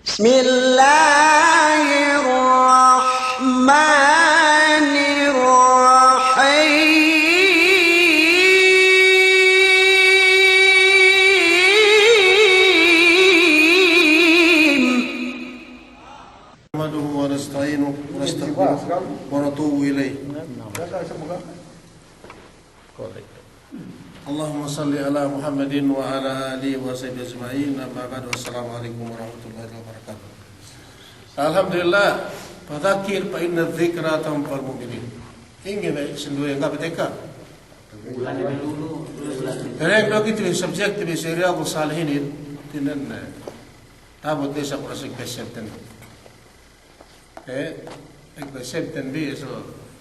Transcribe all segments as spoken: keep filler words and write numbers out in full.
بسم الله الرحمن الرحيم. نحمده ونستعينه ونستغفره ونتوب إليه. اللهم صل على محمد وعلى آله وصحبه أجمعين. أما بعد، والسلام عليكم ورحمة الله وبركاته. Alhamdulillah, فذكر فإن الذكرى تنفع المؤمنين. Ingge ne sinduwe nga beteka. Ereng do kite subject bi si Riyadus Salihin inin, tinen, eh, tabut ne sa kurasik pesenten. Eh, ek pesenten bi, so,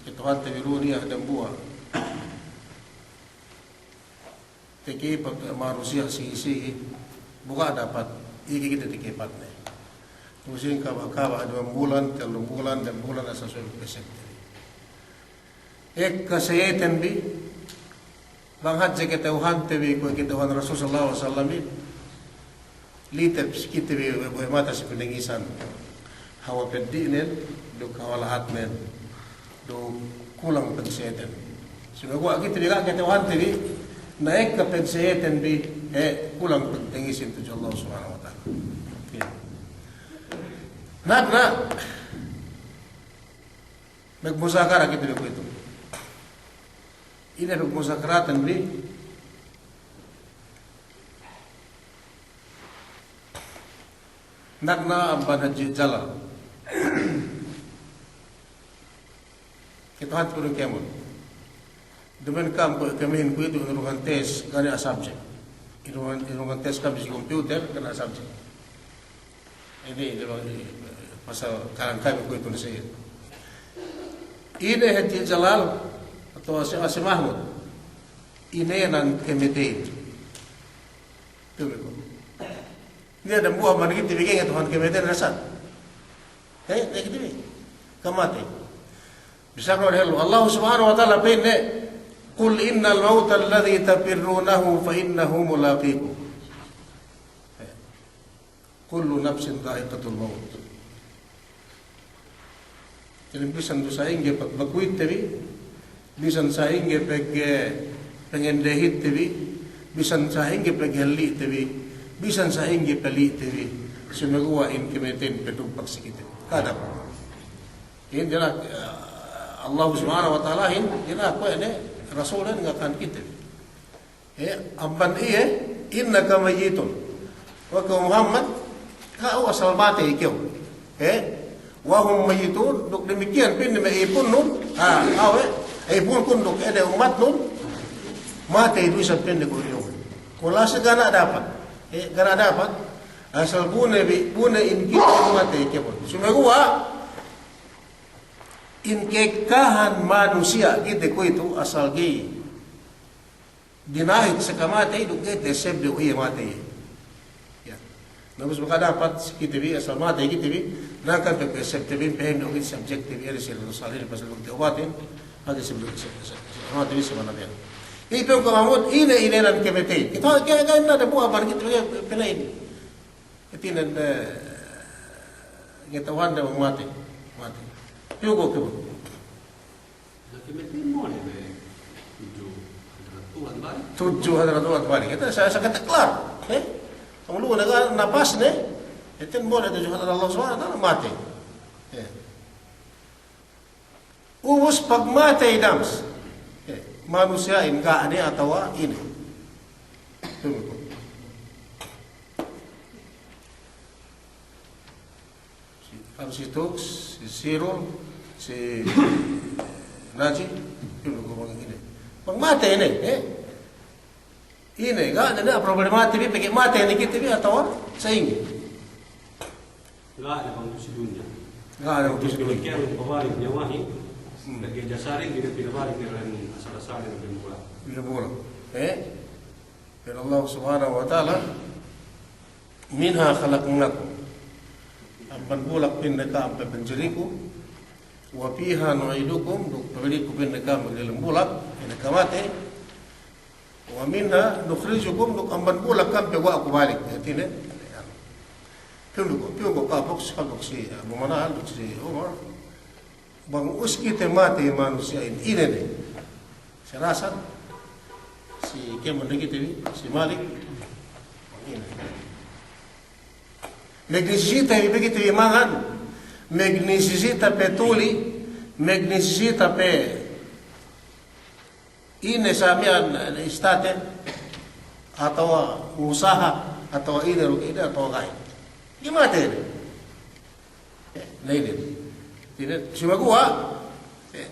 kite Tuhante bi du niya' dambuwa'. Tekepat manusiya' sigi-sigi, bu ga' dapat, igi kite tekepat ne. Musin kaba-kaba duwe bulan, tellu bulan, dem bulan, asal suwe pesenten. Ekka seyeten bi, bang hadja kata'uhante bi kuwe' kata'uhan Rasul sallallahu alaihi wasallam bi, litep si kite bi we' mata si pinangisan. Hawal peddi'nen, duk hawal lahatnen, duk kulang pagseyeten. Sumaguwa' kite bi ga' kata'uhante bi, na ekka pagseyeten bi, eh, kulang pagtangisin tudju Allah Subhanahu wa Ta'ala. Oke. Na, na, Magmuzakara kite bi kuwe'itu. Ine magmuzakaraten bi, nagna' amban Hadji Jalal. Kite Hadji purun kēmon. Duma'in kam kuwe' kamihin kuwe'itu inurungan test, ga' niya' subject. Inurungan, inurungan test kam si computer, ga' niya' subject. Ine, ine, pasal kalang kami kuwe'itu ne siye. Ine Hadji Jalal, atawa si, si Mahmud. Ine nan kamateyin. Tuwi ko'. Niya' dambuwa' man kite bi ga'i ngata'uhan kamateyin asal. He, ne kite bi. Kamatey. Bisan du dehellu, Allah Subhanahu wa Ta'ala pa'inne, "Qul innal mawtal ladhi tafirrunahu fa innahu mulaqikum. Kullu nafsin dha'iqatul mawt." Jadi bisan du sa'ingge pagbakuitte bi, bisan sa'ingge pag-, pangendehitte bi, bisan sa'ingge paghelli'te bi, bisan sa'ingge pali'te bi, sumaguwa' in kamateyin patumpak si kite. Kada. Inin dina'ak, eh, Allah Subhanahu wa Ta'alahin, dina'ak kuwe' ne Rasulnen ngakahan kite. Eh, amban iye, innaka mayyitun. Wa kew Muhammad, ka'u asal matey kew. Eh, wa hum mayyitun, duk damikiyan pa'inne me' ipunnun, ah, awe', ipunkun duk ine ummatnun, matey du isab pa'inne kuwe' iyu. Kuwe' lasa ga' niya' dapat. Eh, ga' niya' dapat. Asal bu ne bi, bu ne in kite matey kēmon. Sumaguwa' in ka'ekkahan manusiya' kite kuwe'itu asal ga'i dina'ak si kamatey duk ga'i tasebbu iye matey. Ya. Na bu ga' dapat si kite bi asal matey kite bi, na kan pe tasebbu bi, pa'in duk subject te bi, ere si Rasul sallallahu alaihi wasallam, pasal duk tawbatin, hati si, si, si, si, matey bi si mana bi. Ipe ko' Mahmud, ine, ine nan kamateyin. Kite, kite, kite, na dambuwa' amban kite bi, pa'in ine. Hātinen, eh, ngata'uhande bang matey, matey. Piyu ko' kēmon. Na kamateyin mole' be tudju hadarat Tuhan balik. Tudju hadarat Tuhan balik. Kite sa-, sa kite klar. Eh? Pangulu ne ga' napas ne. Hātinen mole' tudju hadarat Allah Subhanahu wa Ta'ala matey. Eh. Ubus pagmatey dams. Eh, manusiya'in ga' ne atawa ine. Tuwi ko'. Si, kan si Tuks, si Sirul, si Naji, tuwi ko' bang ine. Pagmatey ne, eh? Ine, ga' ne, ne problemate bi, pegge' matey ne kite bi atawa sa'ingge. Ga' ne bang tu'u si dunya. Ga' ne bang tu'u si dunya. Pegge' pabalik niyawahin, hmm, pegge' jasadin, ga'i ne pinabalik ne dem asal-asalin dem bola'. Dem bola'. Eh? Pa'in Allah Subhanahu wa Ta'ala, "Minha khalaqnakum." Amban bulak pa'inne ka'am papanjariku. "Wa fiha nu'idukum," duk pabaliku pa'inne ka'am magdiyalem bulak, pa'inne kamatey. "Wa minha nukhrijukum," duk amban bulak ka'am paguwa'ku balik. Hātinen, Piyun ku, piyun ku, kapok si, kapok si Abu Manahal, si Umar. Bang us kite matey manusiya'in, ine ne? Si Rasan, si kēmon ne kite bi, si Malik. Bang ine. Magnisisita bi, kite bi mangan. Magnisisita pe tuli. Magnisisita pe ine sa miya'an, eh, istate, atawa usaha, atawa ine, ine, atawa ga'i. Di' matey ne. Eh, na ine. Ine, sumeguwa', eh,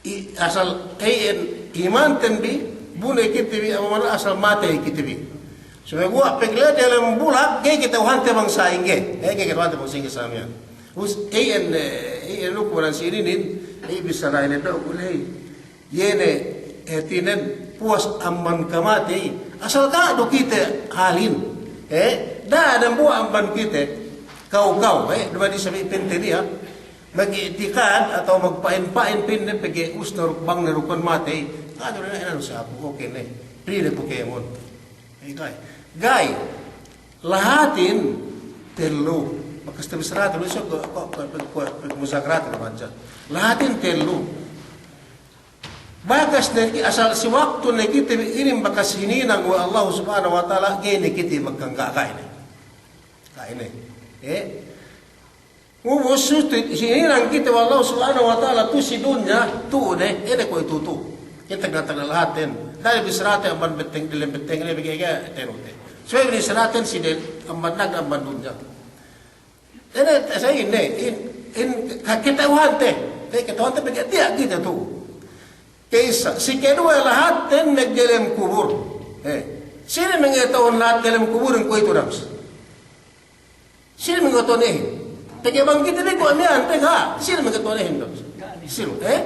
i-, asal iyan imanten bi, bu ne kite bi, amban asal matey kite bi. Sumeguwa' pegge' la'i delem bulak, ga'i kata'uhante bang sa'ingge. Eh, ga'i kata'uhante bang sa'ingge sa miya'an. Us, iyan, eh, iyan lukuran si ininin, eh, bissā la'i ne du ku ley. Iye ne, eh, hātinen puwas amban kamatey, asal ga' du kite halin. Eh, da'a dambuwa' amban kite, kaw-kaw, eh, duma'in isab pa'inte niya', mag'i'tikad atawa magpa'in-pa'in pa'inne pegge' us ne ruk-, bang ne rukun matey, ga' du ne inanu si aku, oke ne, pī ne ku kēmon. Eh, ga'i. Ga'i. Lahatin tellu. Bakas tabissarate, besok ku, ku, ku, ku, ku muzakirate ne hadja. Lahatin tellu. Bakas ne ki-, asal si waktu ne kite bi inin bakas hininang we' Allahu Subhanahu wa Ta'ala, ga'i ne kite magkangga', ga'i ne. Ga'i ne. Eh? Ubus, si hininang kite we' Allahu Subhanahu wa Ta'ala tu'u si dunya, tu'u ne, ine kuwe' tu'u. Kite kata lahaten. Da'a bissarate amban betteng, delem betteng ne bege-bege tenute. Subey bissaraten si del-, amban nag-, amban dunya. Ine, sa ine, in, in, ka-, kata'uhante. Te kata'uhante bege tiya' kite tu'u. Ka'issa, si keduwe lahaten magdelem kubur. Eh, sine mangata'uhan lahat delem kuburin kuwe'itu nams? Sine mangata'uhan iyehin? Pegge' bang kite bi kuwe' miya'an, pegge' sine mangata'uhan iyehin du? Sine, eh?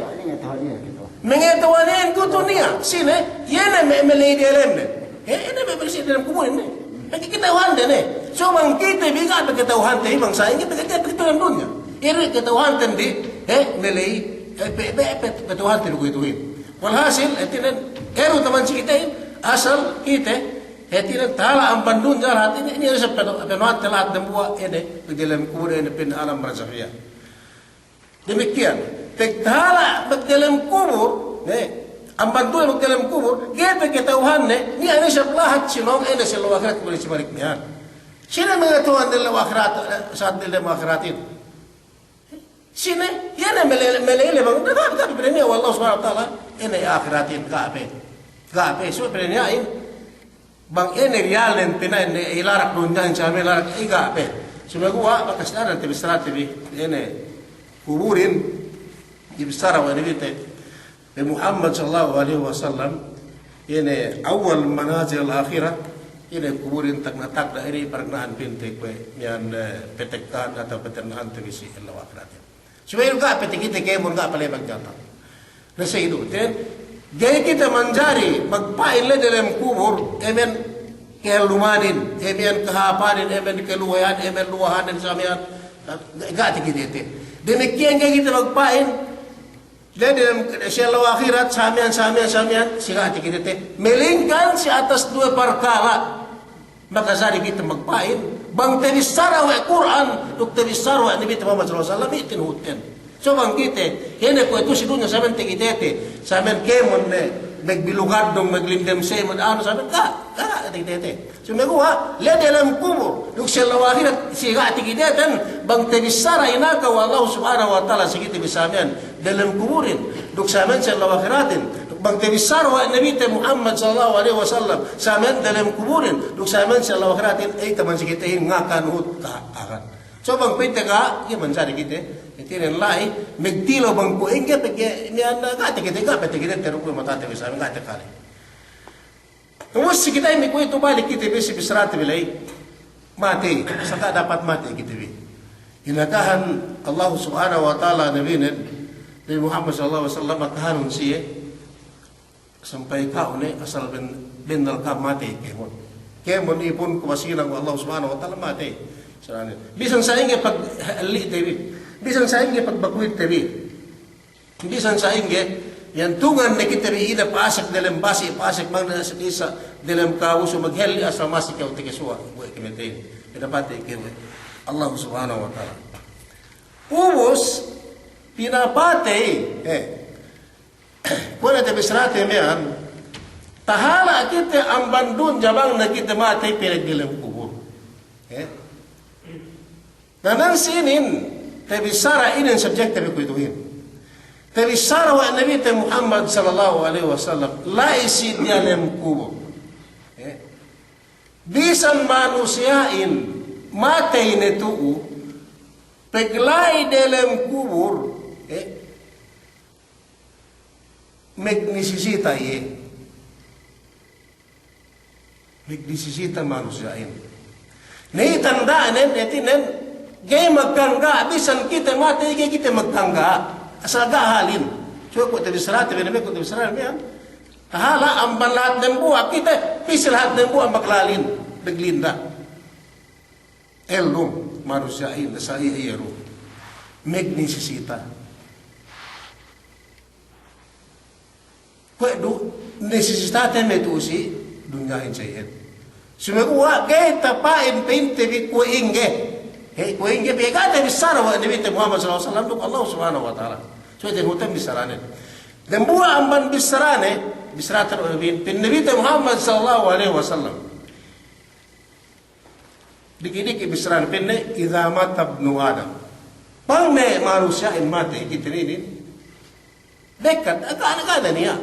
Mangata'uhan iyehin kuwe'itu niya'. Sine, iye ne me-, meley delemne. Eh, iye ne me-, meley si delem kuburin ne. Pegge' kata'uhante ne. So bang kite bi ga' pe kata'uhante, bang sa'ingge pegge' tiya' pe kite delem dunya. Iye ne kata'uhanten bi, eh, meley, eh, pe-, pe-, pe-, kata'uhante bi kuwe'ituhin. Walhasil, hātinen, eru taman si kitehin, asal kite, hātinen, tahala' amban dunya lahat inin, inin sa penu-, penuhante lahat dambuwa' ine, magdelem kubur ine pa'in alam barzakhiya. Damikkiyan, pegge' tahala' magdelem kubur, ne, amban dunya magdelem kubur, ga'i pe kata'uhanne, niya' ne isab lahat si lawang ine si ellew ahirat kuwe' si balik miya'an. Sine mangata'uhan ellew ahirat, eh, sa'at ellew ahiratin? Sine, iye ne mele-, meley le bang, ga', ga' pe pa'in niya' we' Allahu Subhanahu wa Ta'ala, ine ahiratin, ga' pe. Ga' pe, subey pa'in niya'in, bang ine riyalnen pina'in, eh, ilarak dunyahin sa me' larak, eh, ga' pe. Sumeguwa', bakas ne tabissarate bi, ine, kuburin, tabissara we' Nabite, Nabi Muhammad sallallahu alaihi wasallam, ine awwal manazil akhirah, ine kuburin tagna'-tagna' ine pagnahan pinte kuwe' miya'an, eh, patekkahan atawa patennahante bi si ellew ahirat. Subey ga' pe takite kēmon ga' pe la'i magjata. Na sa idu'ten, ga'i kite manjari magpa'in la'i delem kubur, emen kahellumanin, emen kahāpanin, emen kaluwehan, emen luwehanin sa miya'an, ga', ga' takitete. Damikkiyan ga'i kite magpa'in, Dede, si ellew ahirat, sa miya'an, sa miya'an, sa miya'an, si ga' takitete. Melingkan si atas duwe parkala'. Makajari kite magpa'in, bang tabissara we' Kur'an, duk tabissara we' Nabite Muhammad sallallahu alaihi wasallam, iye tinuhutten. So bang kite, iye ne kuwe'itu si dunya sa miya'an takitete, sa miya'an kēmon ne, magbilu gaddung, maglindem semod, anu sa miya'an, ga', ga' takitete. Sumeguwa', la'i delem kubur, duk si ellew ahirat, si ga' takiteten, bang tabissara inaka we' Allahu Subhanahu wa Ta'ala si kite bi sa miya'an delem kuburin, duk sa miya'an si ellew ahiratin, duk bang tabissara we' Nabite Muhammad sallallahu alaihi wasallam, sa miya'an delem kuburin, duk sa miya'an si ellew ahiratin, ey taman si kitehin ngaka nuhut ka-, akan. So bang pa'inte ga', iye manjari kite, hātinen la'i, magtilew bang kuwe' ingge, pegge' miya'an ga' takite, ga' pe takite, teru kuwe' matate bi sa miya'an, ga' takale. Ubus si kite bi kuwe'itu balik kite bi si bissarate bi la'i. Matey, sa ga' dapat matey kite bi. Inakahan Allah Subhanahu wa Ta'ala Nabinen, Nabi Muhammad sallallahu alaihi wasallam, akahanun siye, sampay ka'u ne, asal ben-, bennal ka'u matey kēmon. Kēmon ipun kumasinang we' Allah Subhanahu wa Ta'ala matey. Bisan sa'ingge pag-, li'te bi. Bisan sa'ingge pagbakuitte bi. Bisan sa'ingge, iyan tungan ne kite bi ine pasek delem basi', pasek bang ne sa' delem kabusu maghelli asal masi kew takasuwa', kuwe' kamateyin. Pinamatey kew we'. Allah Subhanahu wa Ta'ala. Ubus, pinapatey, eh, kuwe' ne te bissarate miya'an, tahala' kite amban dunya bang ne kite matey pinagdiyalem kubul. Eh? Na nan si inin, te bissara inin subject te bi kuwe'ituhin. Te bissara we' Nabite Muhammad sallallahu alaihi wasallam, la'i si diyalem kubul. Eh? Bisan manusiya'in matey ne tu'u, pagla'i diyalem kubul, eh, magnisisita iye. Magnisisita manusiya'in. Ne i tanda'nen, hātinen, ga'i magkangga', bisan kite matey, ga'i kite magkangga'. Asal ga' halin. Cukup te bissarate, bene-bene kuwe' te bissarate miya'an. Tahala' amban lahat dembuwa' kite, pī si lahat dembuwa' maglalin, maglinda. Ellum manusiya'in, sa iye, iye du magnisisita. Kuwe' du nisisitate me' tu'u si dunyahin sa iyan. Sumeguwa' ga'i tapa'in pa'inte bi kuwe' ingge. He, kuwe' ingge, pegge' ga' te bissara we' Nabite Muhammad sallallahu alaihi wasallam duk Allah Subhanahu wa Ta'ala. So, ite hutem bissarane. Dembuwa' amban bissarane, bissarate we' Nabite Muhammad sallallahu alaihi wasallam. Diki'-diki' bissarane pa'inne, "Idza mata ibnu Adam." Bang ne manusiya'in matey, kite inin. Bekkat, ga' ne, ga' ne niya'.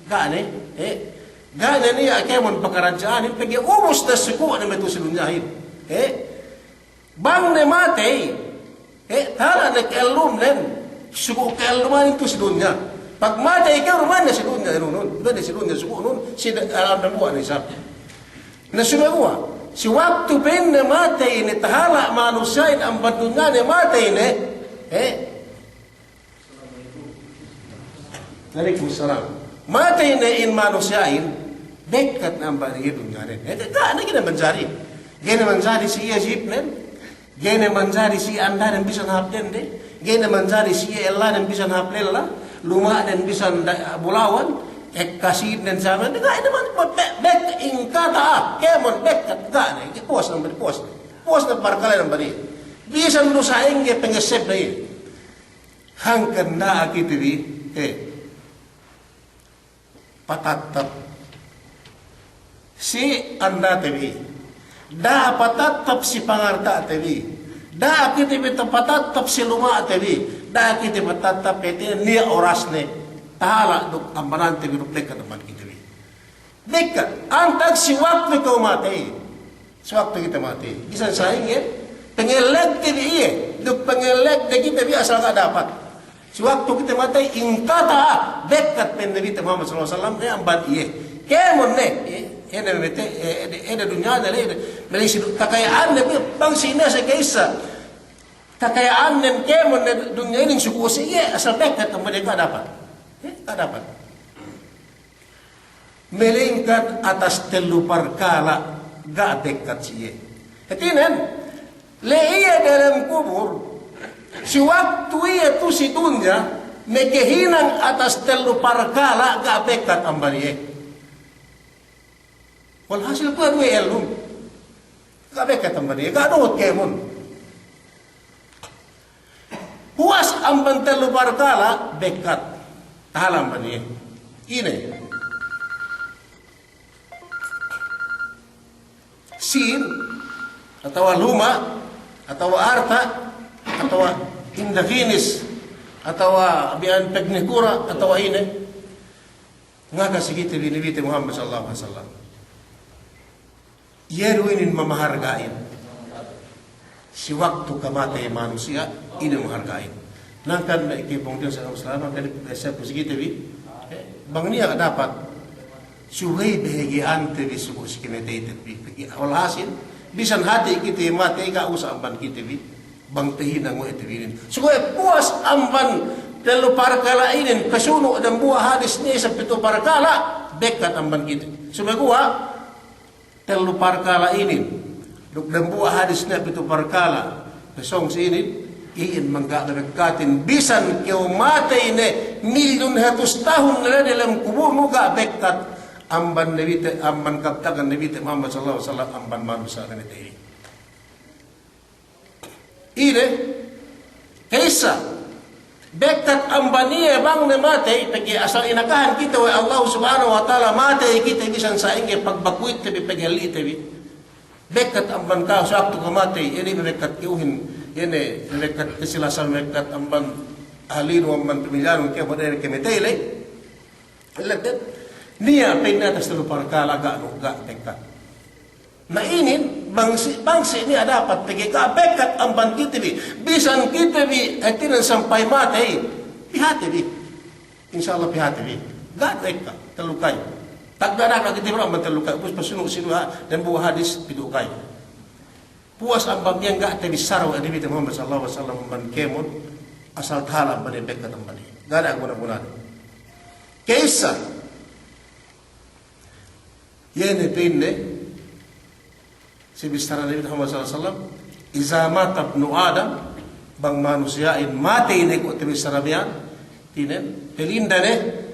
Ga' ne, eh. Ga' ne niya' kēmon pakaradja'anin, pegge' ubus ne suku'ne me' tu'u si dunyahin. Eh. Bang ne matey, eh, tahala' ne ka'ellumnen, suku' ka'ellumanin tu'u si dunya. Pagmatey kew du, duma'in ne si dunya, inunun. Duma'in ne si dunya, suku'nun, si de-, alam dembuwa' ne isab. Na sumeguwa', si waktu pa'inne matey ne, tahala' manusiya'in amban dunyane matey ne, eh, Alaikum salam. Matey ne in manusiya'in, bekkat ne amban iye dunyanen. Eh, ga' ne, ga'i ne manjari. Ga'i ne manjari si iye jipnen. Ga'i ne manjari si iye andanen bisan hāp dende. Ga'i ne manjari si iye ellanen bisan hāp lella. Luma'nen bisan da-, bulawan. Ekka sīnnen samen. Ga'i ne man-, be-, be-, bekkat, ah, kēmon bekkat. Ga' ne. Puwas ne, puwas ne. Puwas ne parkala' ne amban iye. Bisan du sa'ingge pangessebne iye. Hangkan da'a kite bi, eh, patattap si andate bi. Da'a patattap si pangarta'te bi. Da'a kite bi patattap si luma'te bi. Da'a kite patattap pete niya' orasne. Tahala' duk ambanante bi duk bekkat amban kite bi. Bekkat, antag si waktu kew matey. Si waktu kite matey. Bisan sa'ingge, pangellegte bi iye. Duk pangellegte kite bi asal ga' dapat. Si waktu kite matey, inqata'a, bekkat pa'in Nabite Muhammad sallallahu alaihi wasallam, ne amban iye. Kēmon ne, eh, ine mete, eh, ine, ine dunyane le, ine, mele si du-, kakaya'anne, bang si ine sa ka'issa. Kakaya'annen kēmon ne dunya inin suku' si iye, asal bekkat amban iye ga' dapat. Eh, ga' dapat. Melengkan atas tellu parkala' ga' bekkat si iye. Hātinen, la'i iye diyalem kubul, si waktu iye tu'u si dunya, makahinang atas tellu parkala' ga' bekkat amban iye. Walhasil kuwe' du iye ellum. Ga' bekkat amban iye, ga' nuhut kēmon. Puwas amban tellu parkala' bekkat. Tahala' amban iye. Ine? Sīn, atawa luma', atawa arta', atawa indafinis, atawa biyan pegnikura, atawa ine. Ngaka si kite bi Nabite Muhammad sallallahu alaihi wasallam. Iye du inin mamaharga'in. Si waktu kamatey manusiya', inin maharga'in. Hangkan me' kepungtina'i sa agama Islam, hangkan isab ku si kite bi, eh, bang niya' dapat, subey bahagi'ante bi suku' si kamateyte bi. Walhasil, bisan hati' kite matey, ga' usa amban kite bi. Bang tahinang we' te bi inin. Subey puwas amban tellu parkala' inin, pasunu' dambuwa' hadis ne isab pitu' parkala', bekkat amban kite. Subey guwa' tellu parkala' inin, duk dambuwa' hadis ne pitu' parkala', pasōng si inin, iyan mangga' bekkatin, bisan kew matey ne milyun hatus tahun ne diyalem kubulnu ga' bekkat amban Nabite, amban kabtangan Nabite Muhammad sallallahu alaihi wasallam, amban manusiya' ne matey. Ine, ka'issa, bekkat amban iye bang ne matey, pegge' asal inakahan kite we' Allahu Subhanahu wa Ta'ala matey kite bisan sa'ingge pagbakuitte bi, paghelli'te bi. Bekkat amban ka'u, sewaktu kew matey, ine bekkat kew hin, ine bekkat kesilasa, bekkat amban ahlinu, amban pamilyanun, kew bang ne kew matey ley. Lettet, niya' pa'inne atas tellu parkala' ga' nu, ga' bekkat. Na inin, bang si, bang si niya' dapat pegge' ga' bekkat amban kite bi. Bisan kite bi, hātinen sampay matey, pihate bi. Insya Allah pihate bi. Ga' bekkat, tellu kayu. Tagna' kite bi amban tellu kayu. Ubus pasunu' si duwe, dambuwa' hadis pitu' kayu. Puwas amban miya'an ga' tabissara we' Nabi Muhammad sallallahu alaihi wasallam amban kēmon, asal tahala' amban iye, bekkat amban iye. Ga' ne guna-gunane. Ka'issa, iye ne pa'inne, si bissara Nabi Muhammad sallallahu alaihi wasallam, "Iza mata ibnu Adam," bang manusiya'in matey ne kuwe' tabissara miya'an, hātinen, pelinda ne,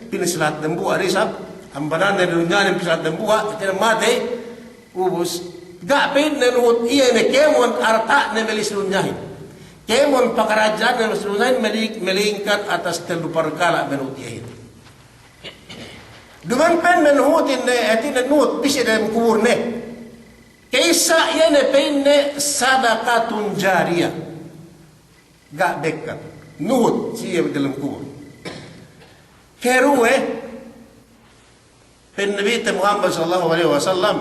pī ne si lahat dambuwa' du isab, ambananne dunyanen pī si lahat dambuwa', hātinen matey, ubus, ga' pa'inne nuhut iye ne kēmon arta'ne meli si dunyahin. Kēmon pakaradja'anne meli si dunyahin, meli-, melingkan atas tellu parkala' menuhut iyehin. Duma'in pa'inne nuhutin ne, hātinen nuhut pī si dalem kuburne. Ka'issa iye ne pa'inne sadaqatun jariyah. Ga' bekkat. Nuhut si iye dalem kubur. Keduwe, pa'in Nabite Muhammad sallallahu alaihi wasallam,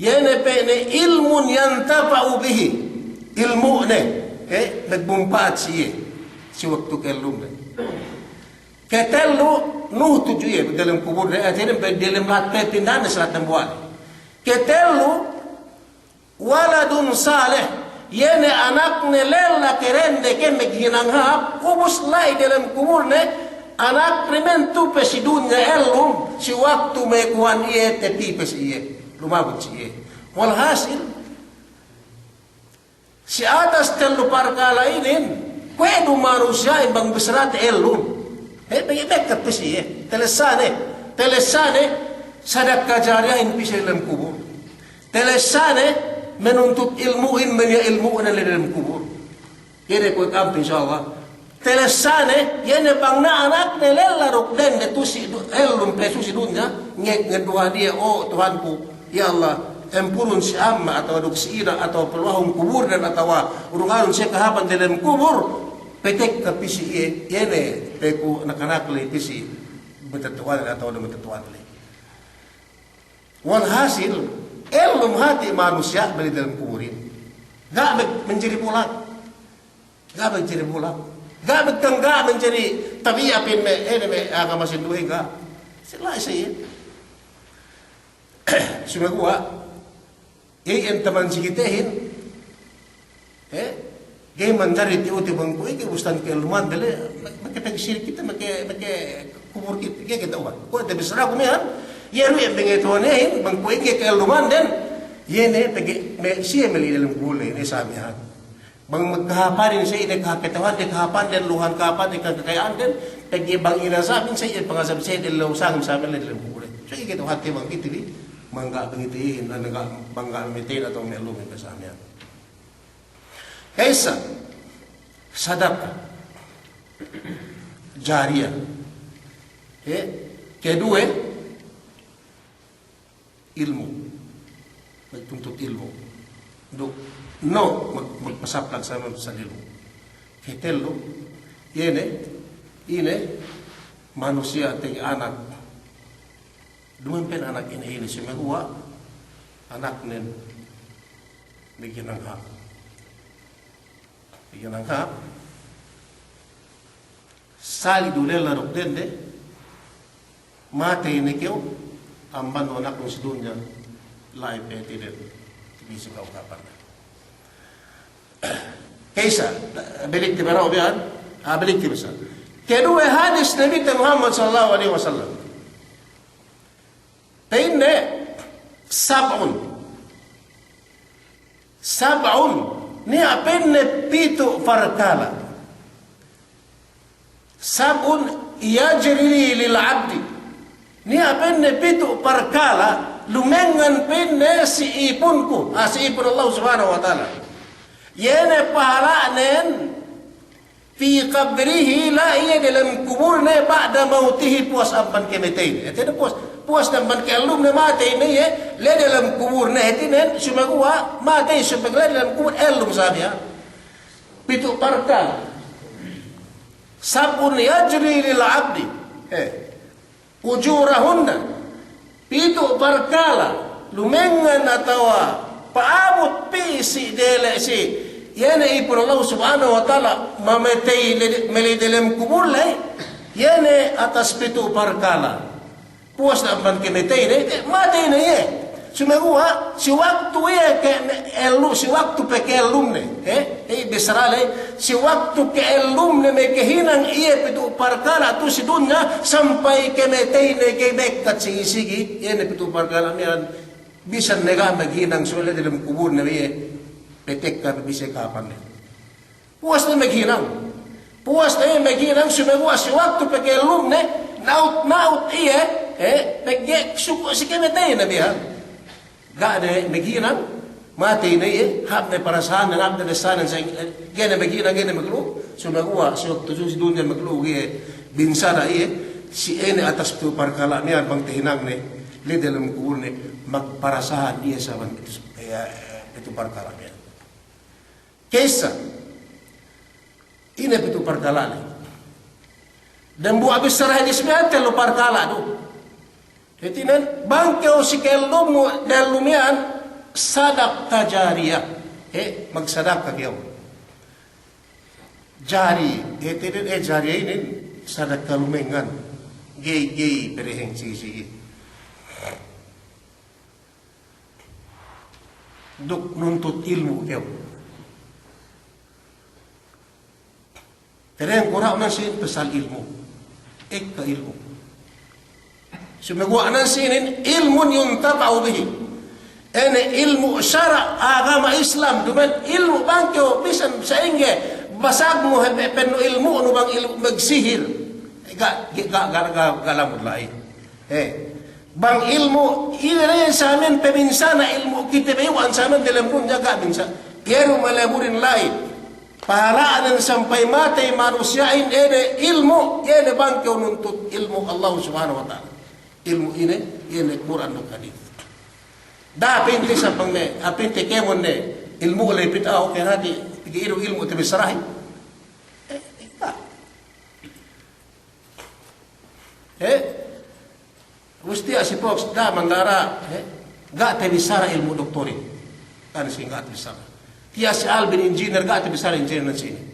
iye ne pa'inne ilmun yuntafa'u bihi. Ilmu'ne, eh, magmumpa'at si iye. Si waktu ke'ellumne. Ketellu, nuhut tudju iye dalem kuburne, hātinen dalem lahat pe pindahanne si lahat dambuwa'ne. Ketellu, waladun salih, iye ne anakne lella kerende ke maghinang hāp, ubus la'i dalem kuburne, anakne men tu'u pe si dunya ellum, si waktu me' kuwan iye, tapī pe si iye, lumabut si iye. Walhasil, si atas tellu parkala' inin, kuwe' du manusiya'in bang bissarate ellum. He, pegge' bekkat pe si iye. Talessane, talessane, sadaka jariyahin pī si dalem kubur. Talessane, manuntut ilmu'in, maniya' ilmu'in la'i dalem kubur. Iye ne kuwe' ka'am, insya Allah. Talessane, iye ne bang na anakne lella duk dende tu'u si du-, ellum pe tu'u si dunya, nge-, ngedu'ahan iye, "O Tuhanku, ya Allah, ampunun si amma' atawa duk si ina' atawa paluwahun kuburnen atawa urunganun siye kahāpan dalem kubur, patekka pī si iye, iye ne pe ku nakanak ley pī si matetto'anen atawa du matetto'an ley." Walhasil, ellum hati' manusiya' meli dalem kuburin. Ga' me' manjari bulak. Ga' manjari bulak. Ga' me' kan, ga' manjari tabiya' pa'in me', eh, me' agama sinduwe, ga'. Sila' siye. Sumeguwa', iyan taman si kitehin. Eh, ga'i manjari tiyu'-tiyu' bang kuwe' ga'i bustan ke'elluman dele, make pagsirik kite, make, make kubur kite, ga'i kite uwan. Kuwe' te bissaraku miya'an, iye du iyan bengetuwanehin, bang kuwe' ga'i ke'elluman den, iye ne pegge' me' siye meli dalem kubur le, ne sa miya'an. Bang magkahāpanin siye, ine kahāp kata'uhan de, kahāpan den, luhan kahāpan de, kakakaya'an den, pegge' bang inazabin siye, pangazab siye, delle usangin sa miya'an le dalem kubur le. So, iye kite uwan te bang kite bi, bang ga' bengetuwanehin, bang ga', bang ga' memetehin atawa me' ellumin pe sa miya'an. Ka'issa, sadaka jariya. He, keduwe, ilmu'. Magtuntut ilmu'. Duk, no, mag-, magpasaplag sa miya'an sa ilmu'. Ketellu, iye ne, ine, manusiya' tege anak. Duma'in pa'in anak ine-ine, sumeguwa' anaknen maghinang hāp. Maghinang hāp. Sali' du lella duk dende, matey ne kew, amban anaknu si dunya, la'i pe hātinen, pī si kew kahāpan. Ka'issa, balik te bi, ah, balik te bi sa. Keduwe hadis Nabite Muhammad sallallahu alaihi wasallam. Pa'inne, sab'un. Sab'un. Niya' pa'inne pitu' parkala'. Sab'un yajri lil abdi. Niya' pa'inne pitu' parkala', lumengngan pa'inne si ipunku, ah, si ipun Allah Subhanahu wa Ta'ala. Iye ne pahala'nen fi qabrihi, la'i iye delem kuburne, ba'da mawtihi, puwas amban kamateyne. Hātinen puwas, puwas amban ka'ellumne matey ne iye, la'i delem kuburne, hātinen sumeguwa' matey, sumeguwa' la'i delem kubur, ellum sa miya'an. Pitu' parkala'. Sab'un yajri lil 'abdi, eh, ujurahunna. Pitu' parkala' lumengngan atawa pa'abut pī si dele' si, iye ne Ipun Allah Subhanahu wa Ta'ala, mamatey le-, me' la'i delem kubur la'i, iye ne atas pitu' parkala'. Puwas ne amban kamateyne, eh, matey ne iye. Sumeguwa' si waktu iye ke me' ellu-, si waktu pe ka'ellumne, eh, eh, bissara la'i, si waktu ka'ellumne makahinang iye pitu' parkala' tu'u si dunya sampay kamateyne, ke bekkat sigi-sigi, iye ne pitu' parkala' miya'an, bisan ne ga' maghinang suwel la'i delem kuburne iye, patekka pe bi si kapan ne. Puwas ne maghinang. Puwas ne maghinang, sumeguwa' si waktu pe ka'ellumne, na'ut-na'ut iye, eh, pegge' suku' si kamateyne bihan. Ga' ne maghinang, matey ne iye, hāp ne parasahannen, hāp ne bessānen, sa-, eh, ga'i ne maghinang, ga'i ne maglu'u, sumeguwa' si waktu si dunya maglu'u iye, binsana iye, si ine atas pitu' parkala' miya'an bang tahinangne, la'i delem kuburne, magparasahan iye sabab pitu', eh, pitu' parkala' miya'an. Ka'issa, ine pitu' parkala' la'i? Dambuwa' bissara hadis miya'an tellu parkala' du. Hātinen, bang kew si ka'ellumnu dellu miya'an, sadaqah jariyah. Eh, magsadaka kew. Jari, hātinen, eh, jari inin sadaka lumengngan. Ga'i, ga'i pereheng sigi-sigi. Duk nuntut ilmu' kew. Tereng kura'u nan sinin pasal ilmu'. Ekka ilmu'. Sumeguwa' nan sinin ilmun yuntafa'u bihi. Ine ilmu' sara' agama Islam, duma'in ilmu' bang kew bisan sa'ingge basagnu hep pennu' ilmu'nu bang ilmu' magsihir. Ga', ga', ga', ga', ga' lamud la'i. Eh, bang ilmu', ine ne sa miya'an paminsana ilmu' kite bayu'an sa miya'an delem dunya ga' minsa. Iye du malaburin la'i. Pahala'nen sampay matey manusiya'in ine ilmu', iye ne bang kew nuntut ilmu' Allah Subhanahu wa Ta'ala. Ilmu' ine, ine Kur'an duk hadis. Da'a pinte sampang ne, a pinte kēmon ne, ilmu' le pit aw, ke hati, pegge' ilu ilmu' tabissarahin. Eh, eh, ga'. Eh? Ubus tiya' si Fox, da'a mangga'i, eh? Ga' tabissara ilmu' doktorin. Kan si ga' tabissara. Tiya' si Alvin engineer, ga' tabissara engineer nan sinin.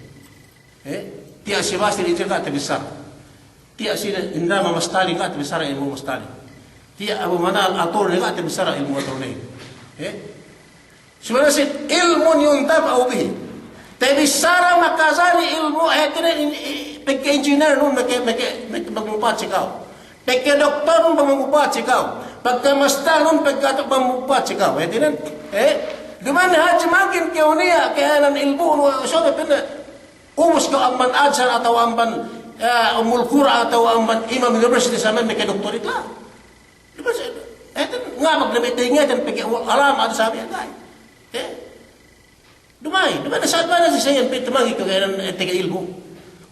Eh? Tiya' si Basil engineer, ga' tabissara. Tiya' si Indama Mastalin, ga' tabissara ilmu' Mastalin. Tiya' Abu Manal attorney, ga' tabissara ilmu' attorney. Eh? Subey ne si ilmun yuntafa'u bihi. Tabissara makajari ilmu', hātinen in, i, pegge' engineer nun, pegge', pegge', pegge' magmumpa'at si ka'u. Pegge' doktor nun, pegge' magmumpa'at si ka'u. Pegge' mastal nun, pegge' atu magmumpa'at si ka'u. Hātinen, eh? Duma'in hadja mangkin kew niya', kēnan ilmu'nu, so, pegge' ubus kew amban Azhar atawa amban, eh, Ummul Qura atawa amban Imam University sa miya'an meke doktorit la. Duma'in sa, eh, tan ngabak ne me' tahingetan pegge' alam adu sa miya'an, ga'i. Eh? Duma'in, duma'in sa, duma'in sa, sa iyan pe tamangi kew kēnan, eh, tege ilmu'.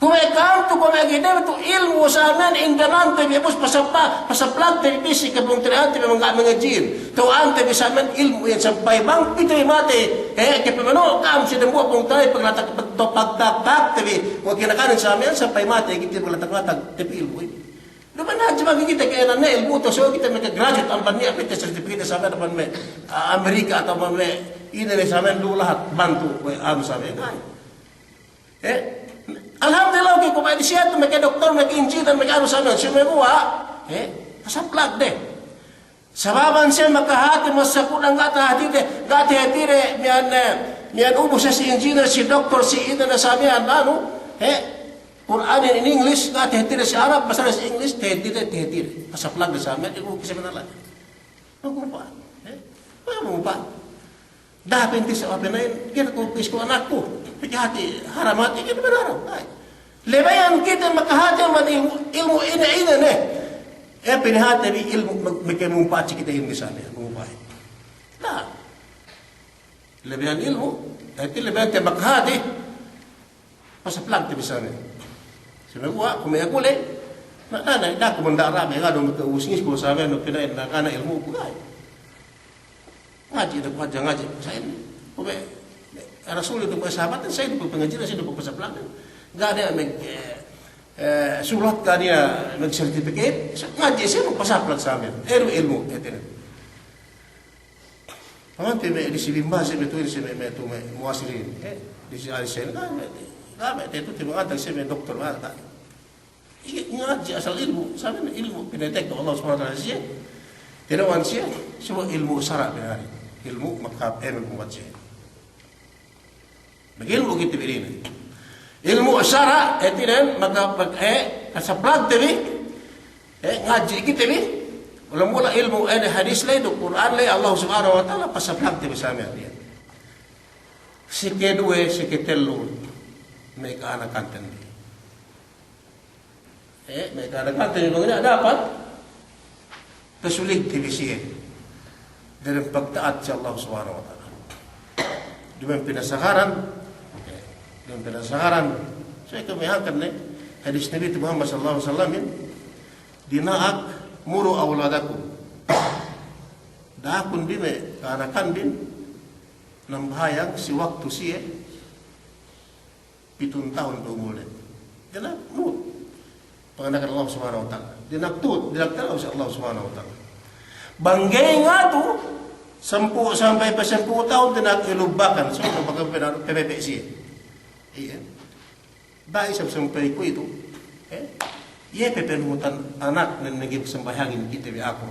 Kuwe' ka'am tu, kuwe' gede tu ilmu' sa miya'an indanante bi, ubus pasapla-, pasaplagte bi si kapungtina'i'ante bi mangga' mangadji'in. Tawa'ante bi sa miya'an ilmu' iyan sampay bang pite bi matey, eh, ke pamano' ka'am si dambuwa' pungtina'i paglatak, pag-, pagtaktakte bi, kuwe' kinakanin sa miya'an sampay matey kite paglatak-latakte bi ilmu' iyan. Duma'in hadja mangkin kite kēnan ne ilmu' tu, so kite meke graduate amban niya' pite certificate sa miya'an amban me', ah, Amerika atawa amban me' ine ne sa miya'an du lahat bantu we' anu sa miya'an. Eh? Alhamdulillah, oke, kuwe' disiye tu meke doktor, meke engineer, meke anu sa miya'an, sumeguwa', eh, pasaplagde. Sababan siye makahati masa kudang ga' tahatide, ga' tahatide, miya'an, eh, miya'an ubus si engineer, si doktor, si ine ne sa miya'an, anu, eh, Kur'anin in English, ga' tahatide si Arab, basta si English, tahatide, tahatide. Pasaplagde sa miya'an, ilmu' kite sa miya'an la'i. Magmumpa'at, eh? Magmumpa'at. Da'a pinte sa' papina'in, kite ku pis ku anakku. Pegge' hati haram hati, kite bang haram. Ay. Lebeyan kite makahati amban ilmu', ilmu' ine-ine ne. Eh, pinahati bi ilmu' mag-, meke mumpa'at si kite ilmu' sa miya'an, magmumpa'at. Da'a. Lebeyan ilmu', Hātinen bente makahati, pasaplagte bi samiyan. Saguwa' kuwe' me' gule', na, na, na, da'a ku mandara me' gadu me' ka'usngis ku samiyan, no pina'in na kana ilmu' ku ga'i. Ngadji' du ku hadja ngadji'. Sa'in, kuwe' me' Rasul du ku sahabatin, sa'in du ku pangadji'in, sa'in du ku pasaplagin. Ga' ne me', eh, eh, sulat, ga' ne me' certificate, sa-, ngadji' siye magpasaplag samiyan. Ilu ilmu', hātinen. Pamante me' disi Bin Baz, me' tu'u, si me', me' tu'u, me' mu'asirin. Eh, disi Al Zain, ga' me', ga' me' tu'u, tu'u, me' doktor, ga' ne. Iye, ngadji' asal ilmu', samiyan ilmu' pinatekka Allah Subhanahu wa Ta'ala siye. Tina'uhan siye, subey ilmu' sara' pinari. Ilmu' makahāp, eh, me' buwat siye. Magilmu' kite bi inin. Ilmu' sara', hātinen, maka, maka, eh, pasaplagte bi, eh, ngadji' kite bi. Mula-mula ilmu', eh, hadis ley, duk Kur'an ley, Allah Subhanahu wa Ta'ala, pasaplagte bi samiyan. Sikeduwe, siketellu, me' ka'anakanten bi. Eh, me' ka'anakanten bi bang niya' dapat, pasuligte bi siye dalem pagta'at si Allah Subhanahu wa Ta'ala. Duma'in pinasagaran, eh, duma'in pinasagaran. So, ikaw me' hangkan ne, hadis Nabi Muhammad sallallahu alaihi wasallam, dina'ak, muru awladakum. Da'akun bi me' ka'anakanbin, nambahayang si waktu siye, pitun tahun pe umulnen. Dina'ak tu'u. Panganda'akan Allah Subhanahu wa Ta'ala. Dina'ak tu'u, dina'ak tu'u si Allah Subhanahu wa Ta'ala. Bang ga'i ngatu, sampū' sampay pe sampū' tahun dina'ak ilubbakan. So, bang pe pe pe siye. Iye. Da'i isab sampay kuwe'itu. Eh? Iye pe panuhutan anaknen, nagi sambahayangin kite bi aku.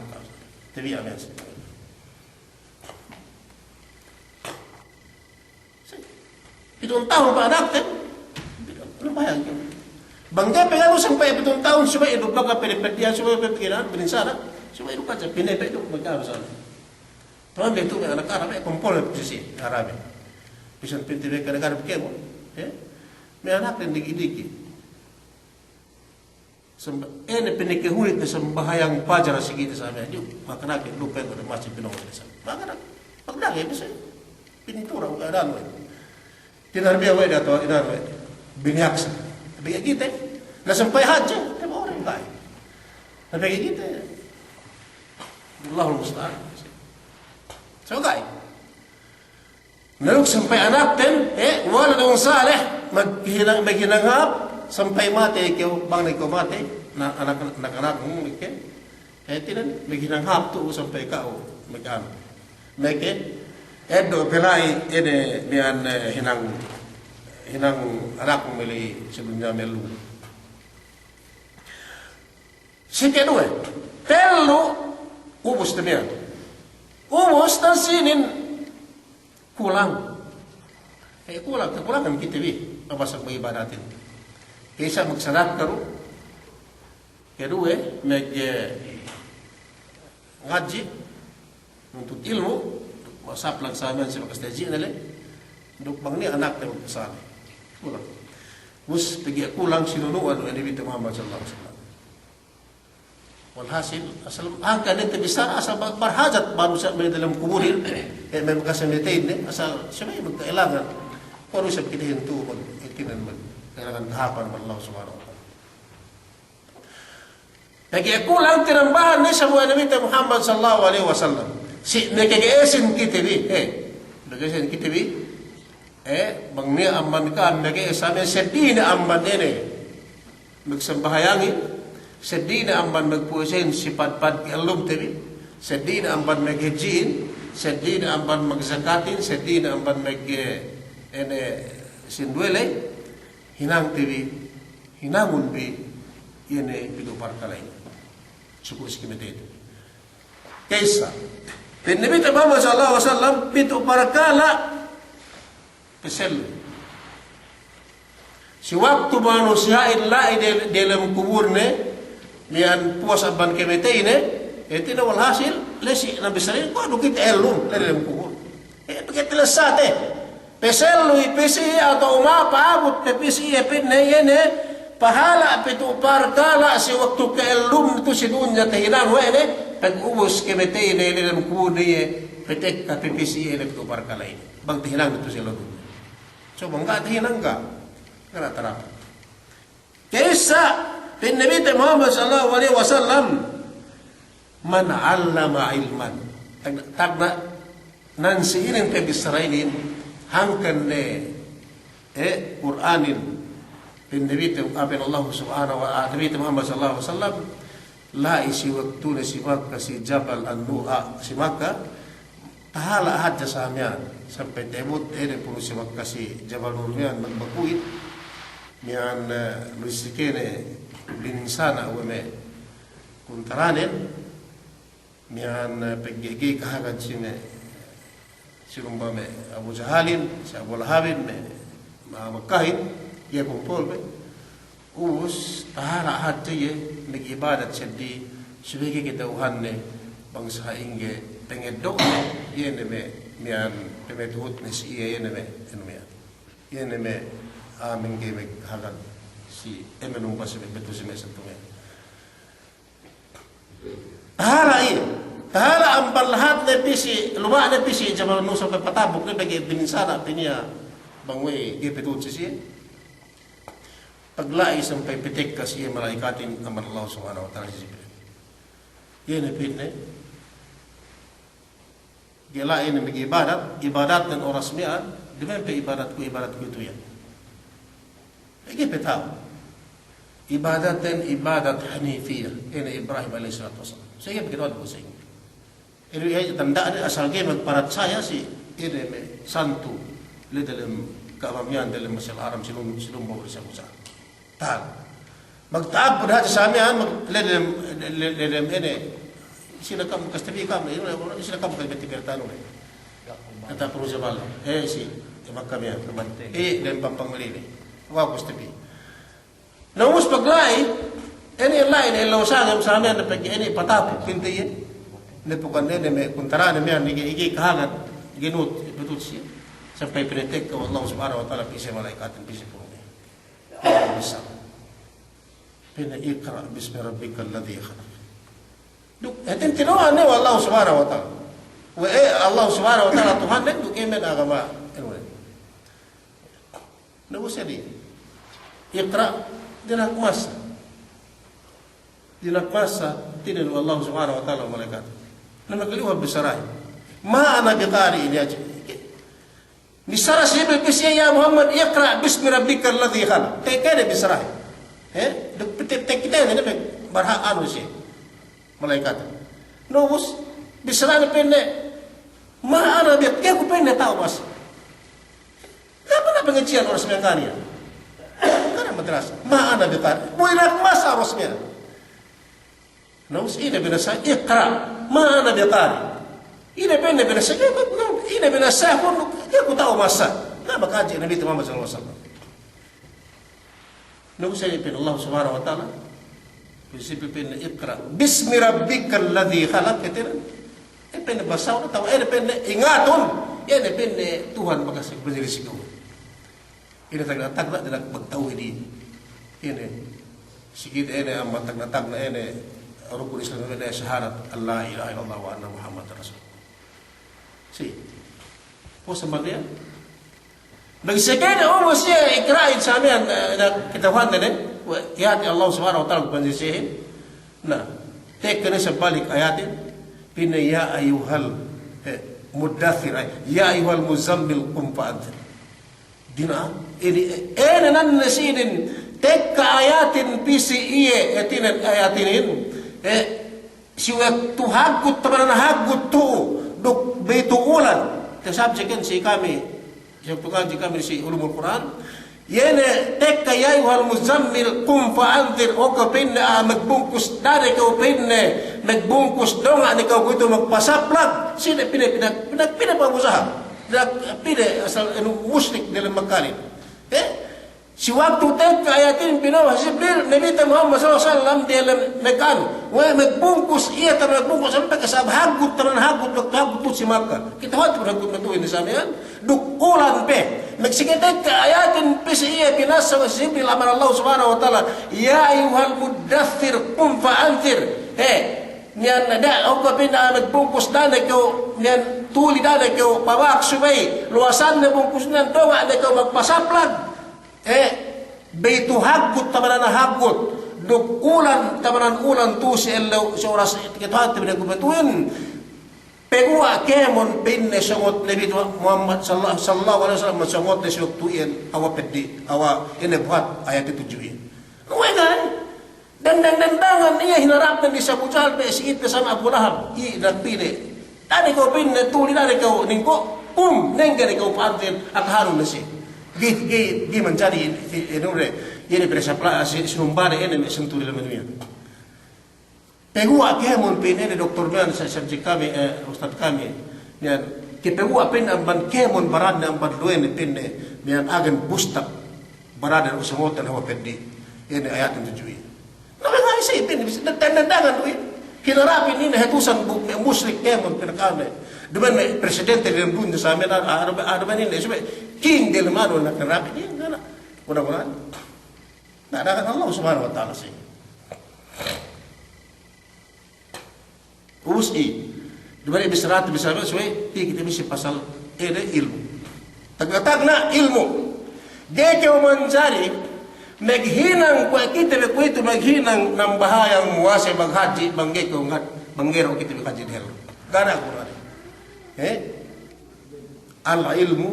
Tabiya' me' siye. Pitun tahun pe anakten, nambahayang. Bang ga'i pe nganu sampay pitun tahun, subey ilu baka pede-pedihan, subey pe pikilan, bininsana, subey ilu kaja, pine pe ilu, magkano sana. Taman be tu'u me' anak Arab, eh, kompol me' posisi Arab, eh. Bisan pinte me' kadang-kadang kēmon, eh. Me' anakten diki'-diki'. Samba-, ine pinakahunit ne sambahayang pajar si kite samiyan, ju, makanake lupa ko de masjid pino'o de sa. Makanake, pagdake bisa. Pintura ko keadaan we'. Tinarbiya we' de atawa inan we' de. Biniyaksa. Tapi kite, na sampay hadja, te ba orang ga'i. Tapi kite, Allahul musta'an. So ga'i. Na duk sampay anakten, eh, waladun salih, maghinang, maghinang hāp, sampay matey kew, bang ne kew matey, na anak, anak-anak, hmm, ke. Eh, hātinen, maghinang hāp tu'u sampay ka'u, maghinang. Meke, eddo' pe la'i, ine, miya'an, eh, hinang, hinang anaknu me' la'i si dunya me' lu. Sikeduwe, tellu, ubus te miya'an. Ubus te sinin kulang. Eh, kulang, kakulangan kite bi, mabasa' magibadatin. Kaysa magsadaka du. Keduwe, mag, eh, ngadji', nuntut ilmu', masaplag samiyan si bakas taji'ne le, duk bang niya' anakte magkasali. Kulang. Ubus, pegge' kulang sinunu'an we' Nabi Muhammad sallallahu alaihi wasallam. Walhasil, asal hangkan ne te bissara, asal ba-, barhajat manusiya' me' dalem kuburin, eh, me' bakas mamateyin ne, asal subey magkailangan. Kuwe' du isab kite hintu' mag-, hātinen mag-, kailangan kahāpan Allah Subhanahu wa Ta'ala. Pegge' kulang tinambahan ne isab we' Nabi te Muhammad sallallahu alaihi wasallam. Si, makaga'isin kite bi, eh, makaga'isin kite bi, eh, bang niya' amban ka'am makaga'is, samiyan seddili ne amban ine. Magsambahayangin, seddili ne amban magpuwasahin si padpad ka'ellumte bi, seddili ne amban maghadji'in, seddili ne amban magzakatin, seddili ne amban mag, eh, ine, sinduwe ley, hinangte bi, hinangun bi, ine, pitu' parkala' inin. Suku' si kamateyte bi. Kaysa, pa'in Nabi te Muhammad sallallahu alaihi wasallam, pitu' parkala' pasellu. Si waktu manusiya'in la'i de-, delem kuburne, miya'an puwas amban kamateyne, hātinen walhasil, la'i si Nabi sallallahu alaihi wasallam, kuwe' du kite ellum, la'i delem kubur. Eh, pegge' talessate. Pasellu i pī si iye atawa umabut pe pī si iye, pa'inne iye ne, pahala' pitu' parkala' si waktu ka'ellumne tu'u si dunya tahinang we' ne, pag ubus kamateyne la'i delem kubur iye, patekka pe pī si iye ne pitu' parkala' inin. Bang tahinang tu'u si ellew dunya. So, bang ga' tahinang ga'. Ga' na tarapa. Ka'issa, pa'in Nabite Muhammad sallallahu alaihi wasallam, "Man 'allama 'ilman." Tag-, tagna' nan si inin pabissara inin, hangkan ne, eh, Kur'anin, pa'in Nabite, ah, pa'in Allah subhanahu wa, ah, Nabite Muhammad sallallahu alaihi wasallam, la'i si waktune si Makka, si Jabal An-Nur, ah, si Makka, tahala' hadja sa miya'an, sampay ta'abut, eh, ne puru si Makka si Jabal Nur miya'an magbaku'it, miya'an, eh, lu'u si kene bininsana' we' me' kuntaranen, miya'an, eh, pegge' ga'i kahagad si me', si lumba me' Abu Jahalin, si Abu Lahabin, me' ma-, Makkahin, ga'i kumpul me'. Ubus, tahala' hadja iye, mag'ibadat seddili, subey ga'i kata'uhanne, bang sa'ingge pangeddo'ne, iye ne me', miya'an, pamatuhutne si iye, iye ne me', anu miya'an. Iye ne me', a'a mangga'i maghagad si, eh, me' lumba si me', betul si me' santu me'. Tahala' iye. Tahala' amban lahatne pī si, luma'ne pī si Jabal Nur sampay patabuk ne pegge' bininsana' pe niya' bang we' ga'i patuhut si siye. Pagla'i sampay patekka si iye mala'ikatin amban Allah Subhanahu wa Ta'ala si Jibril. Iye ne pa'inne, ga'i la'i ne mag'ibadat, ibadatten oras miya'an, duma'in pe ibadatku, ibadatku itu iyan. Ga'i pe ta'u. Ibadatten ibadat hanifiyah, ine Ibrahim alaihis salatu wassalam. Sa ga'i pe ta'u du sa'ingge. Ine iye tanda'ne asal ga'i magparatsaya si ine me' santu, la'i dalem Ka'bah miya'an dalem Masjidil Haram si lum-, si lumba we' Sabu Sa. Ta'al. Magta'abbud hadja sa miya'an, mag-, la'i dalem, la'i, la'i dalem ine. Sila kam, kastabi kam, ine, sila kam, kastabi kam, ine. Kata Abu Jabal, eh, si, eh, Makka miya'an, eh, dem pampang malili. Wa kastabi. Na ubus pagla'i, ine la'i, ine la'i sangem sa miya'an, pegge' ine patapuk pinte iye. Ne pukan ine me' kuntarane miya'an, ige, ige kahagad, ginut, betul siye. Sampay pinatekka we' Allah Subhanahu wa Ta'ala, pī si mala'ikatin, pī si purune. Bisa. Pa'inne, "Iqra' bismi rabbikal ladhi khalaq." Duk, hātin tinu'uhan ne we' Allah Subhanahu wa Ta'ala. We', eh, Allah Subhanahu wa Ta'ala Tuhannen, duk iye me' agama, anu ne. Na ubus iye di. Iqra', dina'ak masa. Dina'ak masa, hātinen we' Allah Subhanahu wa Ta'ala we' mala'ikat. Na magkaliwa bissarahin. Ma ana biqari'in, ya, Bissara si Jibril pī si iye, "Ya Muhammad, iqra' bismi rabbikal ladhi khalaq." Te-, kene bissarahin. He? Duk pete-, te-, kite ne, ne, barha' anu si mala'ikat. Na ubus, bissarahin pa'inne, "Ma ana bi-," ga'i ku pa'inne ta'u masa. Kenapa na pangadji'an oras miya'an kaniya? Kan madrasa. "Ma ana biqari'." Buwinak masa oras miya'an. Na ubus ine binasa, "Iqra', ma ana biqari'." Ine pa'inne binasa, ine binasa, kun, ga'i ku ta'u masa. Na makadji' Nabi Muhammad sallallahu alaihi wasallam. Na ubus ine pa'in Allah Subhanahu wa Ta'ala, pa'in si pa'inne, "Iqra' bismi rabbikal ladhi khalaq," kite ne. Ine pa'inne basahun atawa ine pa'inne ingatun, ine pa'inne Tuhan bakas manjari si ka'u. Ine tagna'-tagna' dina'ak magtawhid inin. Ine, si kite ine amban tagna'-tagna' ine rukun Islam ine shahadat an la ilaha illallah wa anna Muhammadan Rasul. Si. Puwas amban iyan. Bang si kite umus iye ikra'in sa miya'an, eh, na kite huwan ne, we' iyati Allah Subhanahu wa Ta'ala kupanjisihin. Na, tekka ne sabalik ayatin, pa'inne ya ayyuhal, eh, muddaththir, ay, ya ayyuhal muzzammil qum fa anzir. Dina, ine, ine nan ne si inin, tekka ayatin pī si iye, hātinen ayatinin, eh, si waktu haggut, taman haggut tu'u, duk baytu ulan. Te subject inin si kami, si waktu ngadji' kami si ulumul Qur'an. Iye ne tekka ya ayyuhal muzzammil qum fa anzir, o kew pa'inne, ah, magbungkus dane kew pa'inne, magbungkus donga' ne kew kuwe'itu magpasaplag. Sine pa'inne, pa'inne, pa'inne, pa'inne pa'usaha. Dak pa'inne asal anu musyrik dalem Makkahin. Eh? Si waktu tekka ayatin pinawa Jibril, Nabite Muhammad sallallahu alaihi wasallam diyalem Makkahin. We' magbungkus, iye taman magbungkus, sampay ke sab haggut, taman haggut, waktu haggut tu'u si Makka. Kite huwan taman haggut matu'u inin sa miya'an. Duk ulan pe. Magsige tekka ayatin pī si iye binasa we' Jibril amban Allah Subhanahu wa Ta'ala. Ya ayyuhal muddaththir qum fa anzir. He. Miya'an da, o kew pa'inne magbungkus dane kew, miya'an Tuli da'a ne kew pabak subey luwasan ne bungkusnen, donga' ne kew magpasaplag. Eh, bey tu haggut tamanan haggut, duk ulan tamanan ulan tu si ellew, si oras ketuhante bi ne ku betuhin. Peguwa' kēmon pa'inne songot Nabi Muhammad sallallahu, sallallahu alaihi wasallam, songot ne si waktu iyan awa peddi', awa ine buhat ayat tudju iyan. Nuwe gay. Dendang-dendangan iye hinarapnen si Abu Jahal pe si ite sama Abu Lahab. Iye nagpine. Tadi ko' pa'inne tuli, tadi ko' ningko', pum, nengge ne ko' pa'anten, akahanun ne si. Gi, gi, gi manjari, i, i, inure, iye ne pere sapla, si, sinumbane ene me' senturi le manuya. Peguwa' kēmon pa'inne, ne doktor miyan sa-, subjek kami, eh, ustad kami. Miyan, ke peguwa' pa'inne amban kēmon baranne amban duwene pa'inne, miyan agen bustak baranne, usangotan hawa peddi'. Ine ayatin tudju iye. Na, me' isi pa'inne, bis-, dan-, dangan duwe. Hinarapin ine hatusan bu-, me' musrik kēmon pinakane. Duma'in me' presidente dem dunya samiyan, a-, a-, duma'in ine, subey king dem anu, na hinarapin iye, na, na. Mudah-mudahan. Na, dangan Allah Subhanahu wa Ta'ala si. Ubus i. Duma'in bissarate, bissarate, subey, ti kite bi si pasal ede ilmu'. Tagna'-tagna' ilmu'. Ga'i kew manjari maghinang kuwe' kite bi kuwe'itu maghinang nambahayang, muwase, maghadji', bang ga'i kew ngad-, bang ga'i du kite bi hadji' dehellu. Ga' ne Kur'an. Eh? Al-ilmu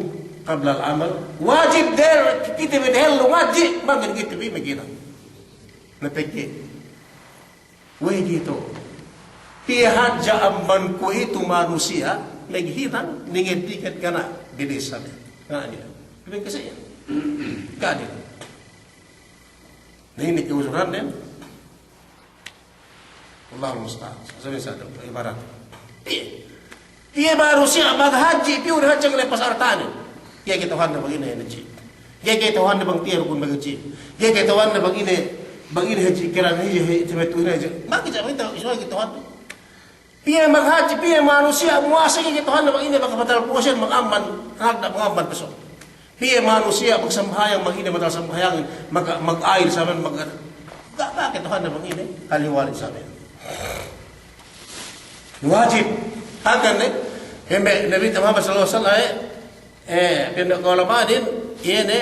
qabla al-amal. Wajib dehellu kite bi dehellu ngadji', bang ga'i kite bi maghinang. Na pegge' We'ey du itu? Piye hadja amban kuwe'itu manusiya' maghinang, ningeddiket ga' ne bidisane. Ga' ne. Duma'in kase iyan. Ga' ne. Na, ine ke'uzurannen? Allahul musta'an. Sabi sa' ibarat. Piye? Piye manusiya' maghadji', piyu ne hadja ngalepas artane. Ga'i kata'uhanne bang ine hadji'. Ga'i kata'uhanne bang tiya' rukun maghadji'. Ga'i kata'uhanne bang ine, bang ine hadji' keran hadji', hadji' temetu ine hadji'. Bang ine hadji', bang ine hadji'. Piye maghadji', piye manusiya' muwase, ga'i kata'uhanne bang ine makabatal puwasen, bang amban, nagna' bang amban peso'. Piye manusiya' magsambahayang, bang ine batal sambahayang, mag-, mag-ayil samen, mag-, ga', ga' kata'uhanne bang ine, kaliwali samen. Wajib. Hangkan ne, hembe' Nabi Muhammad sallallahu alaihi wasallam, eh, eh, pa'in ka'ulama'anin, iye ne,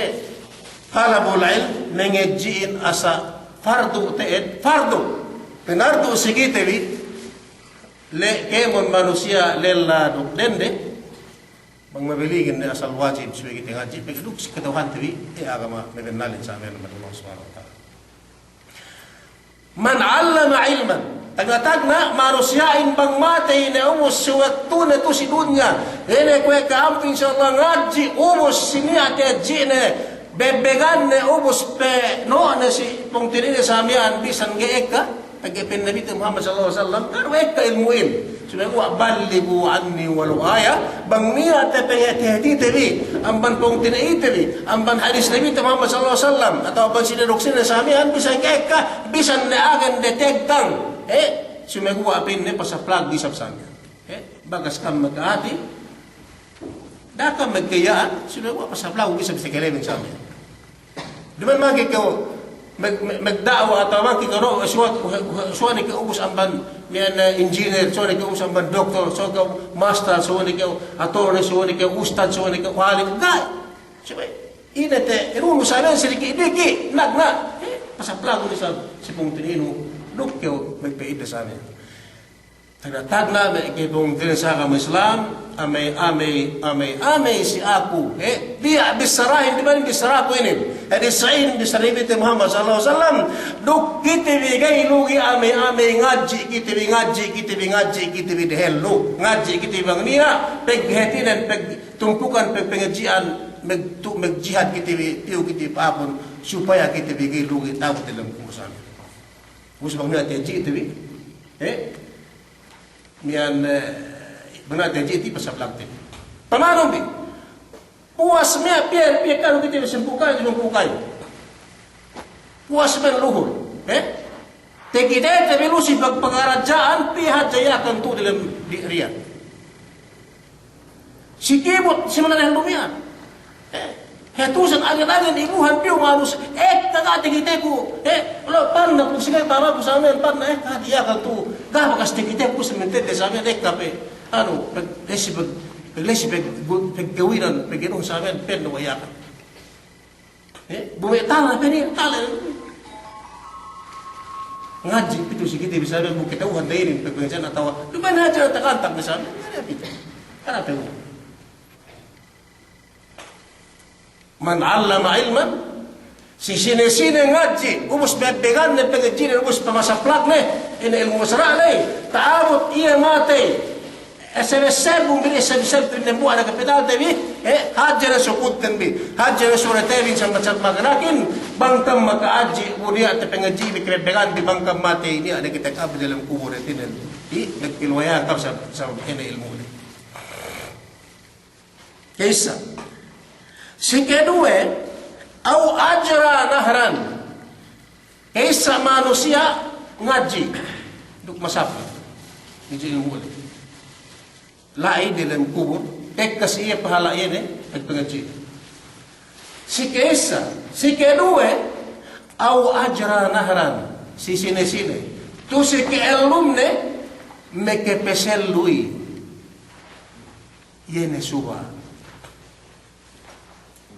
talabul ilm, mangadji'in asal fardu te'ed, fardu. Pinardu si kite bi, le' kēmon manusiya' lella duk dende, Bang mabaligin ne asal wajib subey kite ngadji', pegge' duk si kata'uhante bi, eh, agama mabennalin sa' me' Allah Subhanahu wa Ta'ala. Man 'allama 'ilman, tagna'-tagna' manusiya'in bang matey ne ubus si waktune tu si dunya, ine kuwe' ka'am tu insya Allah ngadji' ubus si niya' hadji'ne, bebeganne ubus pe no'ne si pungtina'ine sa miya'an bisan ga'i ekka, Pegge' pa'in Nabite Muhammad sallallahu alaihi wasallam, ga' du ekka ilmu'in. Subey kuwe' ballighu anni walau ayah, bang niya' te pangahati-hatite bi, amban pungtina'ite bi, amban hadis Nabite Muhammad sallallahu alaihi wasallam, atawa amban sine duk sine sa miya'an, bisan ga'i ekka, bisan ne agen de tegtang. Eh, subey kuwe' pa'inne pasaplagbi isab sa miya'an. Eh, bakas ka'am magkahati, da'a ka'am magkahiya'an, subey kuwe' pasaplagbi isab si kalemen sa miya'an. Duma'in mangki kew mag-, mag-, magda'wa atawa mangki kew no, suwa-, suwa ne kew ubus amban miya'an, eh, engineer, suwa ne kew ubus amban doktor, suwa kew master, suwa ne kew attorney, suwa ne kew ustad, suwa ne kew alim. Ga'i. Subey ine te, inunu sa miya'an si diki'-diki', nagna'. Eh, pasaplagun isab si pungtina'inu, duk kew magpa'idda sa miya'an. Tagna'-tagna' me' kepungtina'i si agama Islam, amey, amey, amey, amey si aku, eh, tiya' bissarahin, duma'in bissaraku inin. Eh, bissarahin, bissara Nabite Muhammad sallallahu alaihi wasallam, duk kite bi ga'i lugi' amey, amey ngadji' kite bi, ngadji' kite bi, ngadji' kite bi dehellu, ngadji' kite bi bang niya', pegge' hātinen, pegge' tumpukan, pegge' pangadji'an, magtu-, magjihad kite bi, piyu kite bi pa'apun, supaya kite bi ga'i lugi' ta'abut dalem kubul sa miya'an. Ubus bang niya' tahadji' te bi, eh, Miya'an, eh, bang niya' tahadji' te bi pasaplagte bi. Pamanun bi. Puwas miya'an piye, piye kanu kite bi sampū' kayu, sampū' kayu. Puwas miya'an luhul. Eh? Takitete bi lu si pag-, pagaradja'an, piye hadja Yakan tu'u dalem di-, Riyadh. Si kibut, si mana dehellu miya'an. Eh, hatusan agen-agen ibuhan piyu manus, ekka ga' takiteku, eh, lo' panna' ku si ga'i baba ku sa miya'an panna', ekka ga' Yakan tu'u, ga' bakas takiteku sa miya'an tedde sa miya'an ekka pe. anu, pag-, lesi pag-, lesi pag-, paggawinan, paggawinan sa amin, penno' wa iyakan. Eh, bu me' tala, pene' tala. Ngadji' pitu si kite bisan bu kata'uhan da inin pagpengajian atawa, duma'in hadja takantang bisan, ngadji' pitu. Kana' ta'u. Man 'allama 'ilman, si sine-sine ngadji', ubus bebbeganne pangadji'nen, ubus pamasaplakne, ine ilmu' sara' ley, ta'abut iye matey. Esebesseb, umbili esebesseb tu dembuwa' ne kapitalten bi, eh, hadja ne sukudten bi, hadja ne suretebi, sambat-sambat maganakin, bang kam maka'adji', bu niya' te pangadji'bi kabebbeganbi, bang kam matey, niya' ne kite ka'ab dalem kubul hātinen. Iye, magpiluwaya kam sa, sa ine ilmu'ne. Ke'issa. Si keduwe, aw ajra nahran. Ke'issa manusiya' ngadji'. Duk masapu. Ngadji' ilmu'ne. La'i dalem kubul, tekka si iye pahala' iye ne, pagpangadji'. Si ke'issa, si keduwe, aw ajra nahran, si sine-sine. Tu si ke'ellumne, makapaselluy iye ne suba'.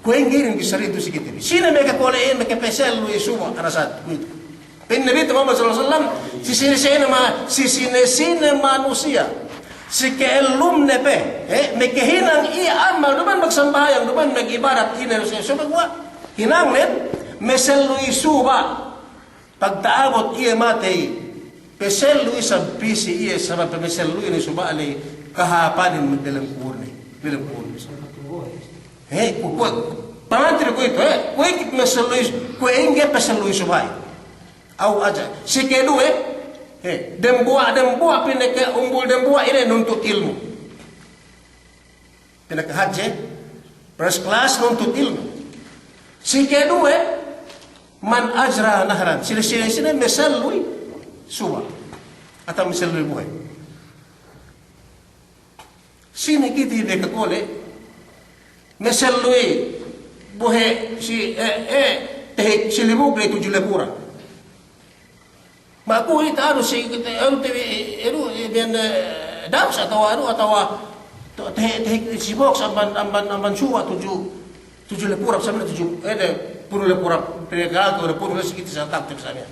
Kuwe' ingge inin bissāhin tu si kite bi. Sine makakole'in, makapaselluy suba', arasat, kuwe'itu. Pa'in Nabi Muhammad sallallahu alaihi wasallam, si sine-sine ma-, si sine-sine manusiya'. Si ke'ellumne pe, eh, makahinang iye amal, duma'in magsambahayang, duma'in mag'ibadat, ine, sumeguwa' hinangnen, maselluy suba'. Pagta'abut iye matey, pasellu isab pī si iye sabab pamaselluyne suba' ley kahāpanin magdalem kuburne, dalem kuburne. He, ku-, ku-, pamantri kuwe'itu, he, kuwe' ingge pasellu is-, kuwe' ingge pasellu suba' iye. Aw ajra. Si keduwe, he, dembuwa', dembuwa' pinaka umbul dembuwa' ine nuntut ilmu'. Pinakahadje, first class nuntut ilmu'. Si keduwe, man ajra nahran. Sine, sine, sine maselluy suba'. Atawa maselluy buhe'. Sine kite bi makakole', maselluy buhe' si, eh, eh, tehi' si Libug ley tudju Lapura. Maku ita anu si, anu te, anu, eh, biyan, eh, dams atawa anu, atawa to-, te, te, si box amban, amban, amban suwa' tudju, tudju Lapura, sambil tudju, eh, de, punu Lapura, pegel tu, punu si kite sa' tak, tak sa' niya'.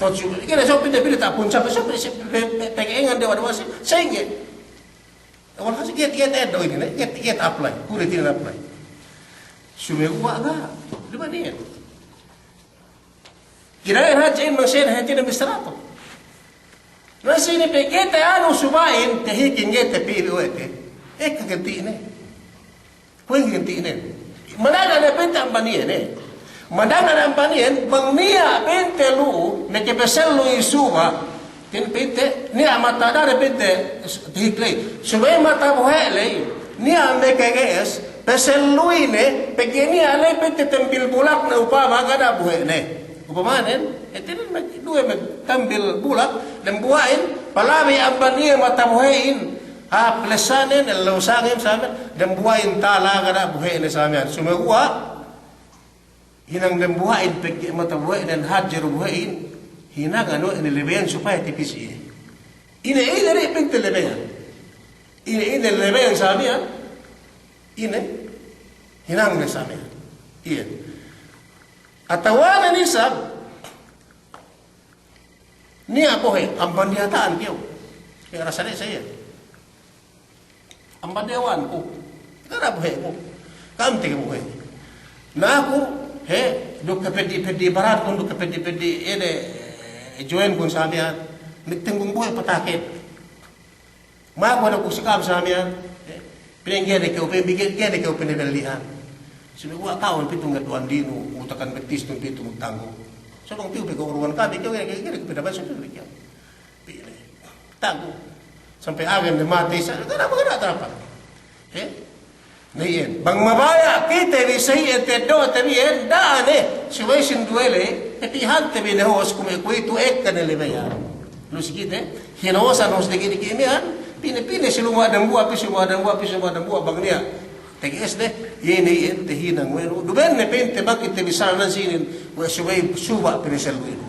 Tudju, kite so pinde, pinde ta' pun, sampe, sampe, pe-, pe-, pegge' engan dewa, dewa si, sa'ingge. Awal kasi, get, get, eh, do inin, eh, get, get apply, kulit inin apply. Sumeguwa' ga', duma'in iyan. Kinain hadja in manusiya' hātinen bisan tu. Na sine pe kite anu suba'in, tahikin kite pī we' te. Ekka ganti'ne. Kuwe' ganti'ne. Madanga' ne pa'inte amban iye ne. Madanga' ne amban iye, bang niya' pa'inte lu'u, meke paselluy suba'. Tin pa'inte, niya' mata dare pa'inte, tahik ley. Subey mata bohe' ley, niya' meke ge'es, paselluyne, pegge' niya' ley pa'inte tambil bulak ne upama ga' da bohe'ne. Upamanen, hātinen mag-, duwe magtambil bulak, dambuwa'in, palabey amban iye mata bohe'in, hāp lessanen, ellew sangem samen, dambuwa'in tala ga' da bohe'ne samen. Sumeguwa', hinang dambuwa'in pegge' mata bohe'nen hadje du bohe'in, hinangan we' ne lebeyan supaya tipis iye. Ine, ine ne pa'inte lebeyan. Ine, ine lebeyan sa miya'an, ine, hinangne sa miya'an. Iye. Atawanen isab, niya' bohe', amban diyata'an kew. Ke rasa ne sa iye. Amban dewanku, ga' da bohe'ku. Ka'am tege bohe'. Na aku, he, duk kapeddi'-peddi' barankun, duk kapeddi'-peddi' ine, joenkun sa miya'an. Magtanggung bohe' pataken. Maku anaku si ka'am sa miya'an. He, pinengge ne kew, pinengge ne kew pinebellihan. Sumeguwa' ka'u pitu ngeddo'an dinu, utakan betistun pitu magtanggung. So bang piyu pe kew uruwan kami, kew, kew, kew, kew, kew, Pī ne. Tagu'. Sampay agen ne matey sa, ga' ne, ga' ne tarapan. He? Na iyan. Bang mabaya' kite bi sa iyan, teddo'te bi iyan, da'a ne. Subey sinduwe ley, hātihante bi ne hos kume' kuwe'itu ekka ne lebeyan. Lu si kite, hinosan hos diki'-diki' miya'an, pī ne, pī ne si luma' dambuwa', pī si luma' dambuwa', pī si luma' dambuwa', bang niya' tege'es ne, iye ne iyan, tahinang we' nu. Duma'in ne pa'inte bang kite bi sa nan sinin, we' subey suba' pinasellu inu.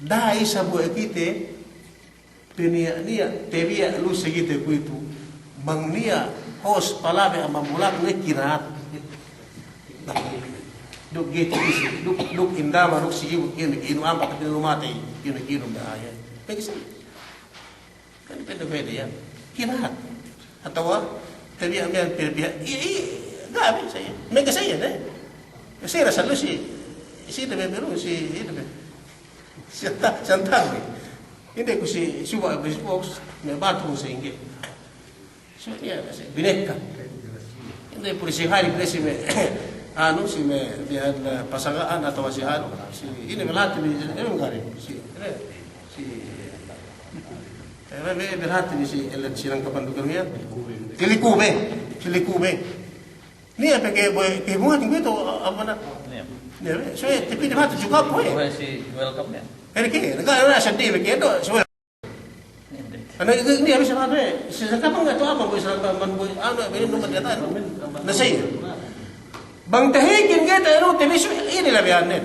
Da'a isab we' kite, Peniya'-niya', tebiya' lu si kite kuwe'itu. Bang niya' hos palabe amban bulak ne kinat. Duk ga'i tibisi, duk, duk indama, duk si ibu kine, kinu ampat, kinu matey, kinu, kinu bahaya. Pegge' si Kan pede-pede iyan. Kinat. Atawa, tabiya' miya'an pede-pede. Iye, iye, ga'i bi, sa iye. Meke sa iye, ne? Sa iye, sa lu si, si tabiya' beru, si, si tabiya'. Si anta-, si antang bi. Ine ku si, suba' ku si box, me' batu sa ingge. So, iye, sa bineka. Ine puri si hari, puri si me', anu, si me', bihan, eh, pasanga'an atawa si anu, si, ine me' lati bi, ine me' gari, si, ine, si, Eh, me', me', berhati ni si, ele, si langkapan du kami ya. Si Likube, si Likube. Niya' pe ke boy, ke bunga tinggi tu, apa na? Niya'. Niya', eh, so, eh, tapi dia mati juga boy. Boy si welcome ya. Kali ke, nggak ada sedih, ke do, so. Niya', deh. Karena ini, ini habis apa, eh? Si langkapan nggak tahu apa, boy, si langkapan, boy, anu, ini nomor dia tahu. Na, saya. Bang tahikin kita, anu, tapi so, ini lah bihanne.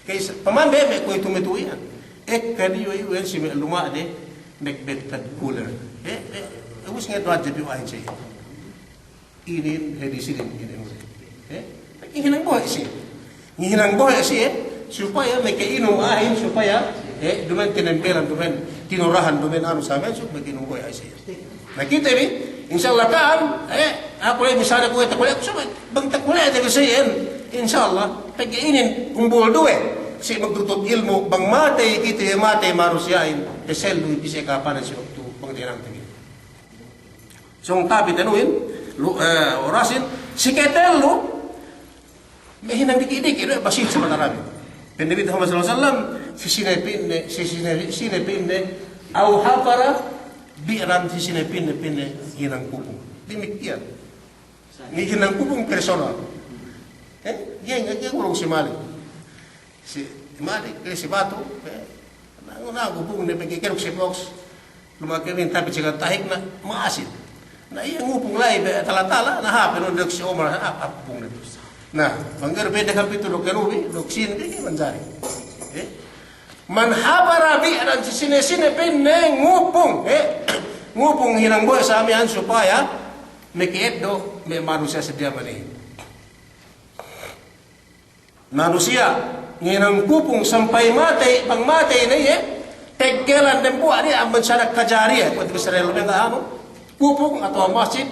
Kaysa, pamande me' kuwe'itu me' tu'u iyan. Ekka diyu iyu iyan si me' luma'de, me' bettad cooler. Eh, eh, ubus ngedo hadja piyu ahin siye. Inin, hedi sinin, inin. Eh, ngihinang bohe' siye. Ngihinang bohe' siye, supaya me' ka'inum ahin, supaya, eh, duma'in tinempelan, duma'in tinurahan, duma'in anu samiyan, supaya me' ka'inum bohe' ahin siye. Na kite bi, insya Allah ka'am, eh, aku le' misal aku le' takule', aku saba' bang takule' te bi sa iyan, insya Allah, pegge' inin umbul duwe, si magtuntut ilmu', bang matey kite, matey manusiya'in, pasellu bi si kahāpanin si waktu bang tahinang te bi. Sōng tabi tanuhin, lu, eh, orasin, si katellu, Me' hinang diki'-diki', du, basit si mata Nabi. Pa'in Nabi Muhammad sallallahu alaihi wasallam, si sine pa'inne, si sine, sine pa'inne, aw hafara bi'ran, si sine pa'inne, pa'inne, hinang kupung. Damikkiyan. Ni hinang kupung personal. Eh, ga'i, ga'i, ga'i ngurung si malik. Si malik, eh, si batu, eh, Na, na, ngupung ne pegge' keruk si box. Lumake' min tapi ciga tahik na, ma'asin. Na, iye ngupung la'i be tala-tala, na, hāp, inu duk si Omar, hāp, hāp ngupung ne. Na, bang ga'i du pede hāp itu duk kerubi, duk sine, pegge' manjari. Eh? Man hafara bi'ran si sine-sine pa'inne ngupung, eh? Ngupung hinang bohe' samiyan supaya meke eddo' me' manusiya' seddili manehin. Manusiya' nginang kupung sampay matey, bang matey ne iye, teggelan dembuwa' ne amban sadaka jariya, kuwe' bissara lumengnga' anu, kupung atawa masjid.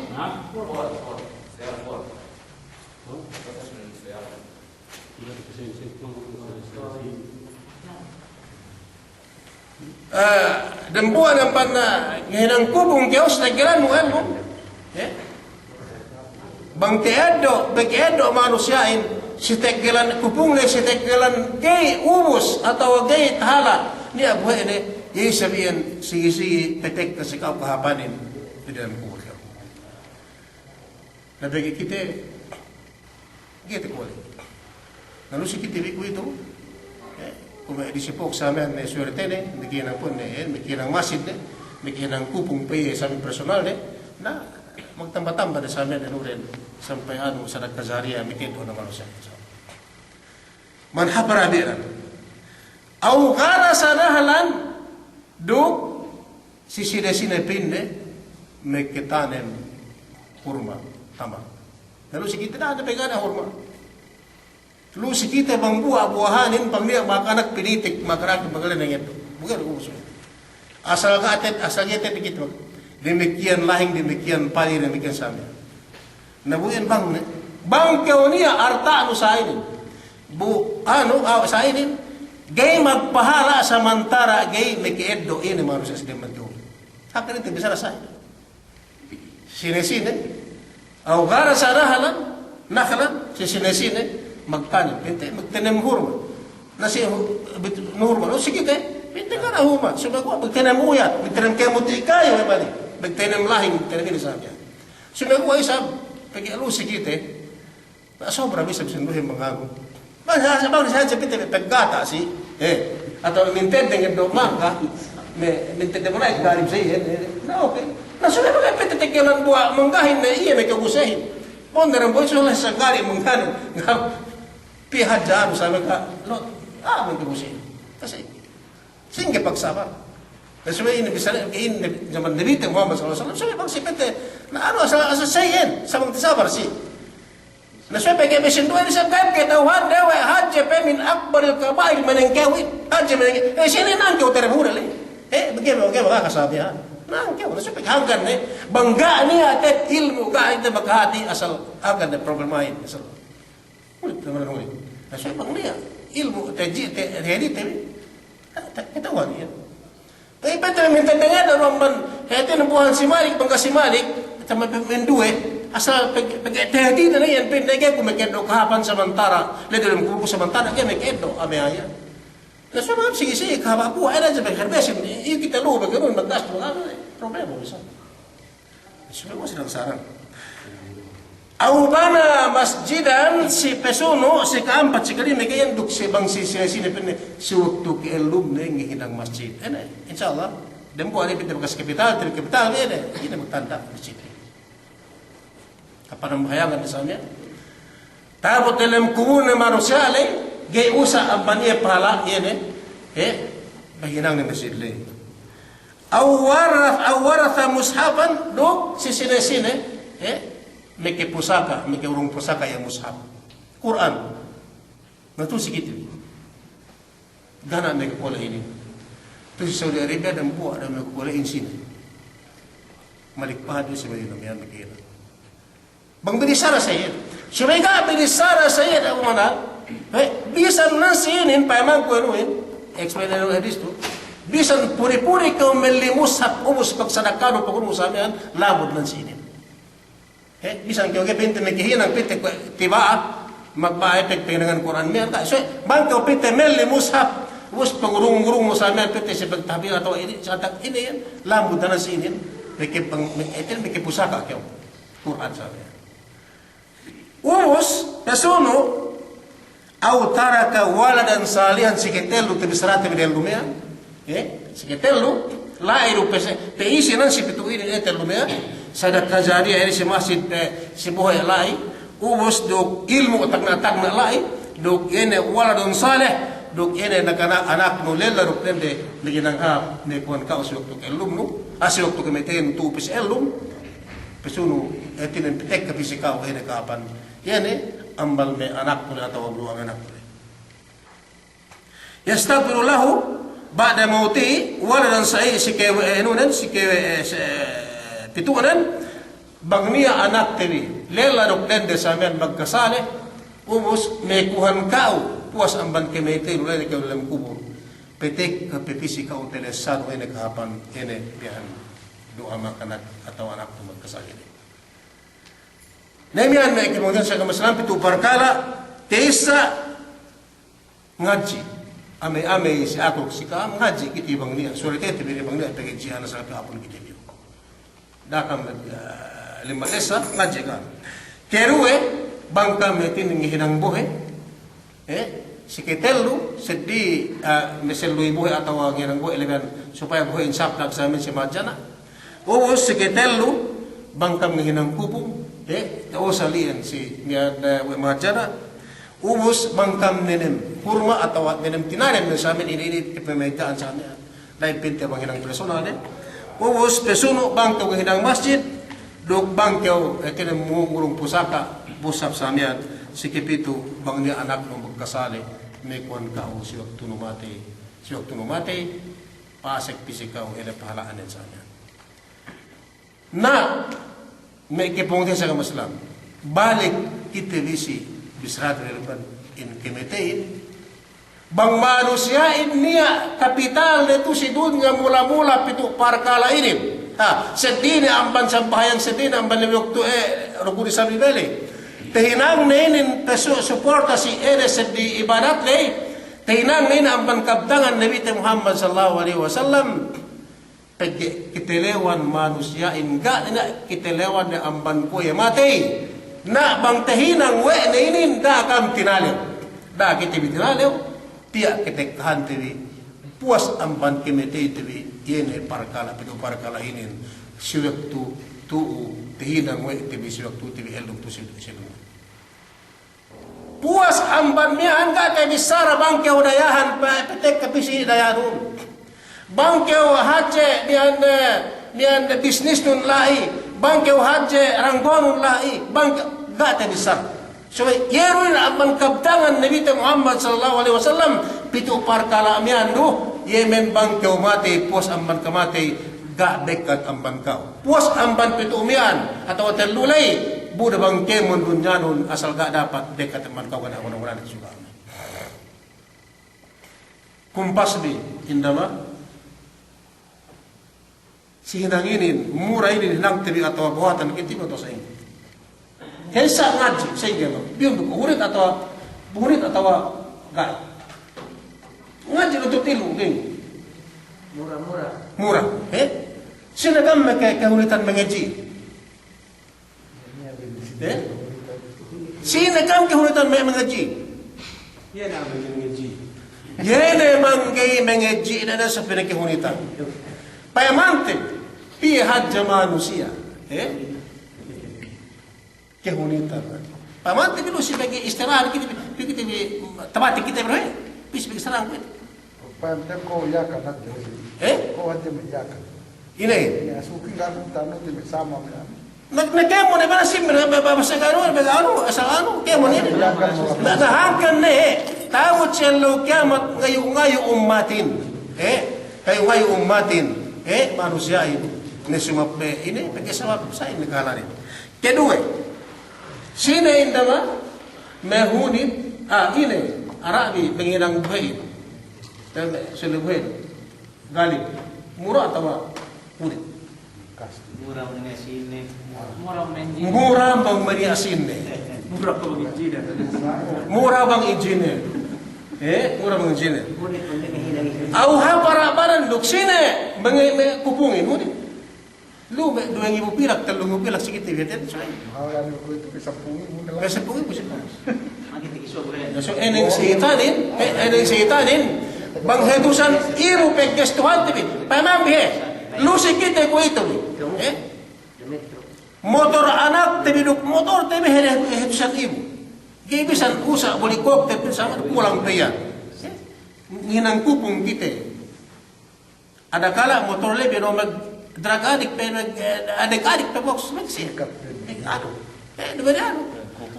Eh, dembuwa' ne amban, eh, nginang kupung kew si teggelan mu elmu. Eh? Bang ta'eddo', bang ta'eddo' manusiya'in, si teggelan kupung ne, si teggelan ga'i ubus, atawa ga'i tahala', niya' buhe' ne, iye isab iyan, sigi-sigi, petekka si ka'u kahāpanin, di dalem kubul kew. Na pegge' kite, ga'i takole'. Na lu si kite bi kuwe'itu, eh, kuwe' disi pok samiyan ne suwertene, meke hinang pun ne, eh, meke hinang masjid ne, meke hinang kupung pe iye samiyan personal ne, na magtamba-tamba ne samiyan ne nuren, sampay anu, sadaka jariya, meke du ne manusiya'. Man hafara bi'ran. Aw gharasa nakhlan, duk si sine-sine pa'inne meke tanem hurma, tamar. Na lu si kite da'a ne pe ga' ne hurma. Lu si kite bang buwa'-buwahanin, bang niya' makanak pinitik, makanak pagale nenget. Bukan usul. Asal ga'i tet, asal ga'i tet dikit, bang. Damikiyan lahing, damikiyan pali, damikiyan samiyan. Na bu iyan bang ne, bang kew niya' arta'nu sa'inin. Bu, anu, aw, sa'inin, ga'i magpahala' samantara' ga'i meke eddo' inin manusiya' si dembuwa' kew. Hangkan inin bissara sa'inin. Sine-sine, aw gharasa nakhlan, nakhlan, si sine-sine, magtanem, pa'inte, magtanem hurma. Na si hu-, bit-, hurma, lu si kite, pa'inte ga' ne hurma, subey kuwe' magtanem uyat, magtanem kēmon ti kayu, we' bali, magtanem lahing, magtanem inin samiyan. Subey kuwe' isab, pegge' lu si kite, na sobra bi isab sinduhin mangagu. Bang sa, bang sa, sa pa'inte peggata' si, eh, atawa mintedde ngeddo' mangga, me', mintedde mulai garib si, eh, eh, na oke. Na subey bang pa'inte teggelan buwa' manggahin ne, iye me' kagusehin. Pon daran boy, subey sa gari manggahin. Pī hadja anu sa me' ka, lo, ah, me' kagusehin. Kasi, Sa'ingge pagsabar. Subey inin bissā, inin jaman Nabite Muhammad sallallahu alaihi wasallam, subey bang si pa'inte, na anu, asal, asal sey iyan, sa bang tasabar si. Na subey pegge' me' sinduwe inin sa ga'i kata'uhande we' hadje pe min akbaril kaba'ir, manengkew iyan, hadje manengkew, eh, sine nangkew tere bure le. Eh, pegge' me', pegge' me' kaka sabi ha. Nangkew, na subey hangkan ne, bang ga' niya' te ilmu', ga' niya' te makahati, asal hangkan ne problemahin, asal. Hulit, teman hulit. Na subey bang niya' ilmu' te ji-, te, te, te, te, kata'uhan iyan. Tapi pa'inte minta dengede du amban, hātinen buhan si Malik, bang ga' si Malik, tama pe-, minduwe, asal pegge', pegge' tahdidan iyan, pa'inte ga'i ku maka'eddo' kahāpan samantara', la'i dalem kubul samantara', ga'i maka'eddo', ame aya. Na subey sigi-sigi kahāp buha', ede hadja pegge' herbesin, iye kite lu'u pegge' nun, magdas, problema bisa. Subey mo' sinang sarang. Aw bana masjidan, si pasunu', si ka'ampat, si kalime, ga'i iyan duk si bang si, si, sine pa'inne, si waktu ka'ellumne ngahinang masjid. Ine, insya Allah, dembuwa' ne pa'inte bakas kapital, te kapital, ine, ine magtanda' masjid. Kapanambahayangan misalnya. Ta'abut delem kubulne manusiya' le, ga'i usa amban iye pahala', iye ne, eh, pahinangne masjid le. Aw warath-, aw waratha mushafan, duk si sine-sine, eh, makapusaka, makaurung pusaka iye mushaf. Kur'an. Na tu'u si kite. Ga' ne makakole' inin. Tu'u si Saudi Arabia dambuwa' ne makakole' inin sine. Malik pahad du si Madina miyan makakole'. Bang binissara sa iyan. Subey ga' binissara sa iyan, aku mana? Eh, bisan nan si inin, payamangku anuhin, explain anu hadis tu. Bisan puri-puri kew melli mushaf ubus pagsadakanu pagurung sa miyan, lamud nan si inin. Eh, bisan kew ga'i pa'inte makahinang pa'inte kuwe' tiba'a, magba'a pa'inte pahinangan Kur'an miyan, ga', subey, bang kew pa'inte melli mushaf, ubus pagurung-gurung mu sa miyan pa'inte si pagtahbil atawa inin, sa tak inin, lamud nan si inin, maka pang-, maka, inin makapusaka kew. Kur'an sa miyan. Ubus, pasunu', aw taraka waladan salihan, si katellu, te bissarate bi tellu miyan. Eh, si katellu, la'i du pese-, pe'isi nan si pitu' inin, eh, tellu miyan. Sadaka jariya, inin si masjid pe, si bohe' la'i. Ubus duk ilmu' tagna'-tagna' la'i. Duk inin waladun salih. Duk inin nakana', anaknu lella duk dende, ngahinang hāp, ne kuwan ka'u si waktu ka'ellumnu. Ah, si waktu kamateynu tu'u pe si ellum. Pasunu', hātinen patekka pe si ka'u ine kahāpan. Iye ne, amban me' anakku ne atawa luwang anakku ne. Yastaghfiru lahu ba'da mawtihi waladan salihan, si kewe-, eh, enunen, si kewe-, eh, si, eh, pitu'nen, bang niya' anakte bi, lella duk dende sa miyan magkasale, ubus me' kuhan ka'u, puwas amban kamateynu la'i ne kew dalem kubul. Patekka pe pī si ka'u talessanu ine kahāpan, ine bihan du'a me' anak atawa anaknu magkasale. Na miyan me' kemungkinan sa kamasalan pitu' parkala', ta'issa ngadji'. Amey-amey si aku si ka'am ngadji' kite bang niya', suwalitete bi bang niya' pagadji'an asal kahāpan kite bi. Da'a kam, eh, lima desa, ngadji' kam. Keduwe, bang kam hātinen ngahinang bohe', eh, si katellu, seddili, eh, maselluy bohe' atawa ngahinang bohe' lebihan supaya bohe'in saplag sa miyan si mahadjana'. Ubus si katellu, bang kam ngahinang kupung, eh, ta'usal iyan si miyan, eh, we' mahadjana'. Ubus bang kam nenem hurma' atawa nenem tinanem sa miyan ine-ine pamaliga'an sa miyan. La'i pa'inte bang hinang personal ne. Ubus pasunu' bang kew ngahinang masjid, duk bang kew, eh, hātinen mangurung pusaka, mushaf sa miyan, si kapitu' bang niya' anaknu magkasale, me' kuwan ka'u si waktunu matey, si waktunu matey, pasek pī si ka'u ine pahala'nen sa miyan. Na, me' kepungtina'i si agama Islam. Balik kite bi si bissarate bi leban in kamateyin. Bang manusiya'in niya' kapitalne tu'u si dunya mula-mula pitu' parkala' inin. Ha, seddili ne amban sambahayang, seddili ne amban lime waktu, eh, rukun Islam ibele. Tahinangne inin pasu-, suporta si ine seddili ibadat ley. Tahinangne inin amban kabtangan Nabite Muhammad sallallahu alaihi wasallam. Pegge' katalewan manusiya'in ga' ne niya' katalewan ne amban kuwe' matey. Na bang tahinang we' ne inin da'a kam tinalew. Da'a kite bi tinalew, tiya' katekkahante bi. Puwas amban kamateyte bi, iye ne parkala', pitu' parkala' inin. Si waktu tu'u, tahinang we' te bi, si waktu te bi, ellum tu'u si, si ellum. Puwas amban miya'an ga' te bissara bang kew dayahan, pa-, patekka pī si dayahanun. Bang kew hadje miya'an, eh, miya'an bisnisnun la'i, bang kew hadje ranggonun la'i, bang ke-, ga' te bissara. Subey iye du inin amban kabtangan Nabite Muhammad sallallahu alaihi wasallam, pitu' parkala' miya'an du, iye men bang kew matey, puwas amban kamatey, ga' bekkat amban ka'u. Puwas amban pitu' miya'an, atawa tellu ley, bu da bang kēmon dunyanun, asal ga' dapat bekkat amban ka'u, ga' da mudah-mudahan suga'. Kumpas bi, indama. Si hinang inin, mura inin hinangte bi atawa buhatan kite bi atawa sa'ingge. Hesa' ngadji', sa'ingge no. Biyun du, hunit atawa, hunit atawa ga'i. Ngadji' lu tu tilu, geng. Mura, mura. Mura, he? Sine kam me ke-, kehunitan mangadji'? Eh? Sine kam kehunitan me' mangadji'? Iye ne bang ga'i mangadji'. Iye ne bang ga'i mangadji', ne, ne sa pinakehunitan. Payamante, piye hadja manusiya', eh? Kehunitan. Payamante bi lu si pegge' istirahat kite, bi kite bi, tabati kite bi, eh? Pis bi istirahat kite. Pa'inte ko' Yakan hadja. Eh? Ko' hadja me' Yakan. Ine? Iye, suki kan tanu te me' sama me' anu. Na, na kēmon ne bana sim, na, ba, ba, basa ganu, ba, anu, asal anu, kēmon ne. Yakan. Na, na hangkan ne, ta'abut si ellew kiyamat ngayu', ngayu' ummatin. Eh? Ngayu', ngayu' ummatin. Eh? Manusiya'in. Ne sumap me' ine, pegge' sabab sa'in ne kahalanin. Keduwe, sine indama, me' hunit, ah, ine, arabi, me' hinang buhe'in. Teme, sine buhe'in. Galib. Mura atawa hunit? Mura bang ine sine. Mura bang ine sine. Mura bang ijine. Mura bang ijine. Eh, mura bang ijine. Aw hāp baran duk sine, me' kupungin, hunit. Lu me' duwe ngibu pilak, tellu ngibu pilak si kite bi, hātinen, suwe. Mahal kan kuwe'itu, pe sampū' ngibu. Pe sampū' ngibu, sampū'. So, eneng sitanin, eh, eneng sitanin, bang hatusan ngibu paggastuhante bi. Payambi he, lu si kite kuwe'itu bi. Eh? Motor anakte bi duk motorte bi, he, hatusan ngibu. Ga'i bisan usa' boli koktel, pe sama kulang pe iyan. Eh? Nginang kupung kite. Adakala' motor lebe no mag-drug addict pe, mag-, eh, addict-addict pe boks, magsi-, eh, anu, eh, duma'in anu.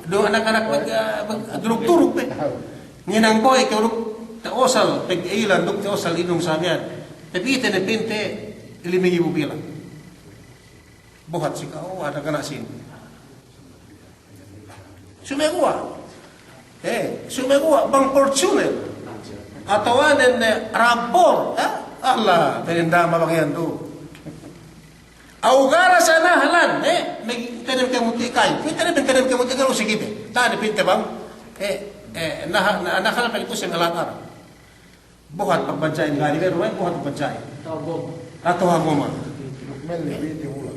Du anak-anak mag-, eh, magduruk-duruk pe. Nginang boy ke uruk ta'usal, pegge' ilan duk ta'usal inum sa miya'an. Tapī te ne pinte lime ngibu pilak. Buhat si ka'u, adakala' sīn. Sumeguwa'. Eh, sumeguwa' bang Fortuner. Atawa nen, eh, Rav four, eh? Allah, penindama bang iyan du. Aw gharasa nakhlan, eh? Magtanem kēmon ti' kayu. Magtanem, magtanem kēmon ti' kayu si kite. Tanem pinte bang, eh, eh, nah-, nah-, nakhlan pegge' tu si me' lahat Arab. Buhat pagbadja'in, gari beru, eh, buhat pagbadja'in. Atawa goma. Atawa goma. Mel ne, bite hula'.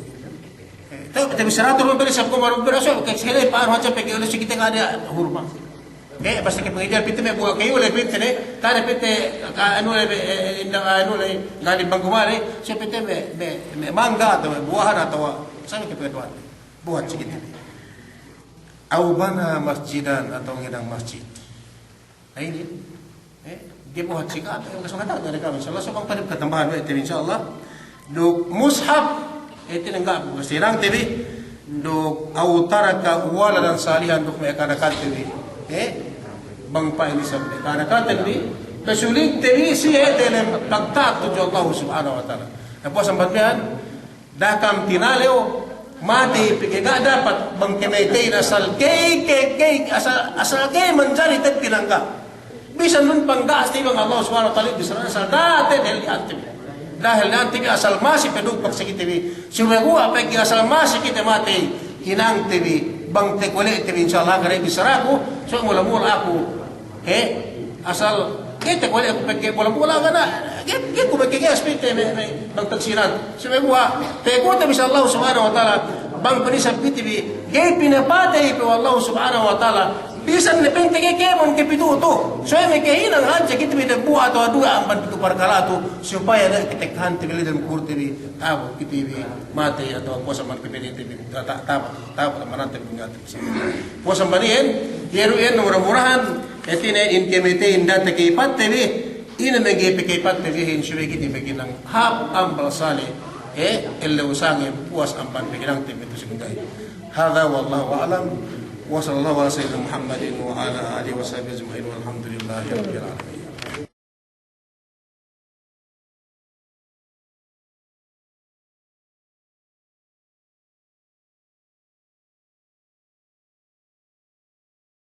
Eh, te, te bissaratu lu beli sa goma, lu beli sa, ke sele pa anu hadja pegge' lu si kite ga' niya' hurma. Eh, basta ke pegge' pinte me' buha' kayu le pinte ne, tane pinte, ka, anu le, eh, eh, inda, anu le, ga' niya' bang goma le, so pinte me', me', me' mangga atawa me' buwahan atawa, sabi ke pegge' buhat. Buhat si kite. Aw bana masjidan, atawa nginang masjid. Inin, eh, ga'i buhat si ka'u, eh, kasangatan ne ka'u, insya Allah, so bang pa'in katambahan we' te bi, insya Allah. Duk mushaf, eh, hātinen ga' bu kasinang te bi. Duk aw taraka waladan salihan, duk me' ka'anakante bi. Eh, bang pa'in isab me' ka'anakante bi. Pasulik te bi, si, eh, delem pagta'at tudju Allah Subhanahu wa Ta'ala. Na puwas amban miya'an, da'a kam tinalew, matey pegge' ga' dapat bang kamateyin asal ga'i, ga'i, ga'i, asal, asal ga'i manjari te'ed pinangga'. Bisan nun pangga' si bang Allah Subhanahu wa Ta'ala, bisan asal da'a te'ed halli'ante bi. Da'a halli'ante bi asal masi pe duk pagsi kite bi. Sumeguwa' pegge' asal masi kite matey, hinangte bi, bang takuwale'te bi, insya Allah, ga' ne bissaraku, so mula-mula aku. He, asal kite kuwe' aku pegge' bola-bola ga' ne, ga'i, ga'i ku pegge' ga'i asal pinte me', me', bang tagsinan. Sumeguwa', pegge' ku te bi si Allah Subhanahu wa Ta'ala, bang pa'in isab pinte bi, ga'i pinapatey pe we' Allah Subhanahu wa Ta'ala, bisan ne pinte ga'i kēmon ke pitu' tu. So me' kahinang hadja kite bi dambuwa' atawa duwe amban pitu' parkala' tu, supaya ne kite kahante bi ley dem kuburte bi, tabu kite bi, matey atawa puwas amban kapateyte bi, ta-, ta-, tabu, tabu, tabu, manante bi dunya tu. Puwas amban iyan, iye du iyan mura-murahan, hātinen in kamateyin da'a takalipatte bi, Ine mangga'i pekepatpe bihin subey kite maghinang hāp ammal salih, eh, ellew sangem puwas amban paghinangte bi tu'u si gunda'i. Hadha wallahu a'lam. Wa sallallahu ala sayyidina Muhammadin wa ala alihi wa sahbihi ajma'in. Walhamdulillahi rabbil alamin.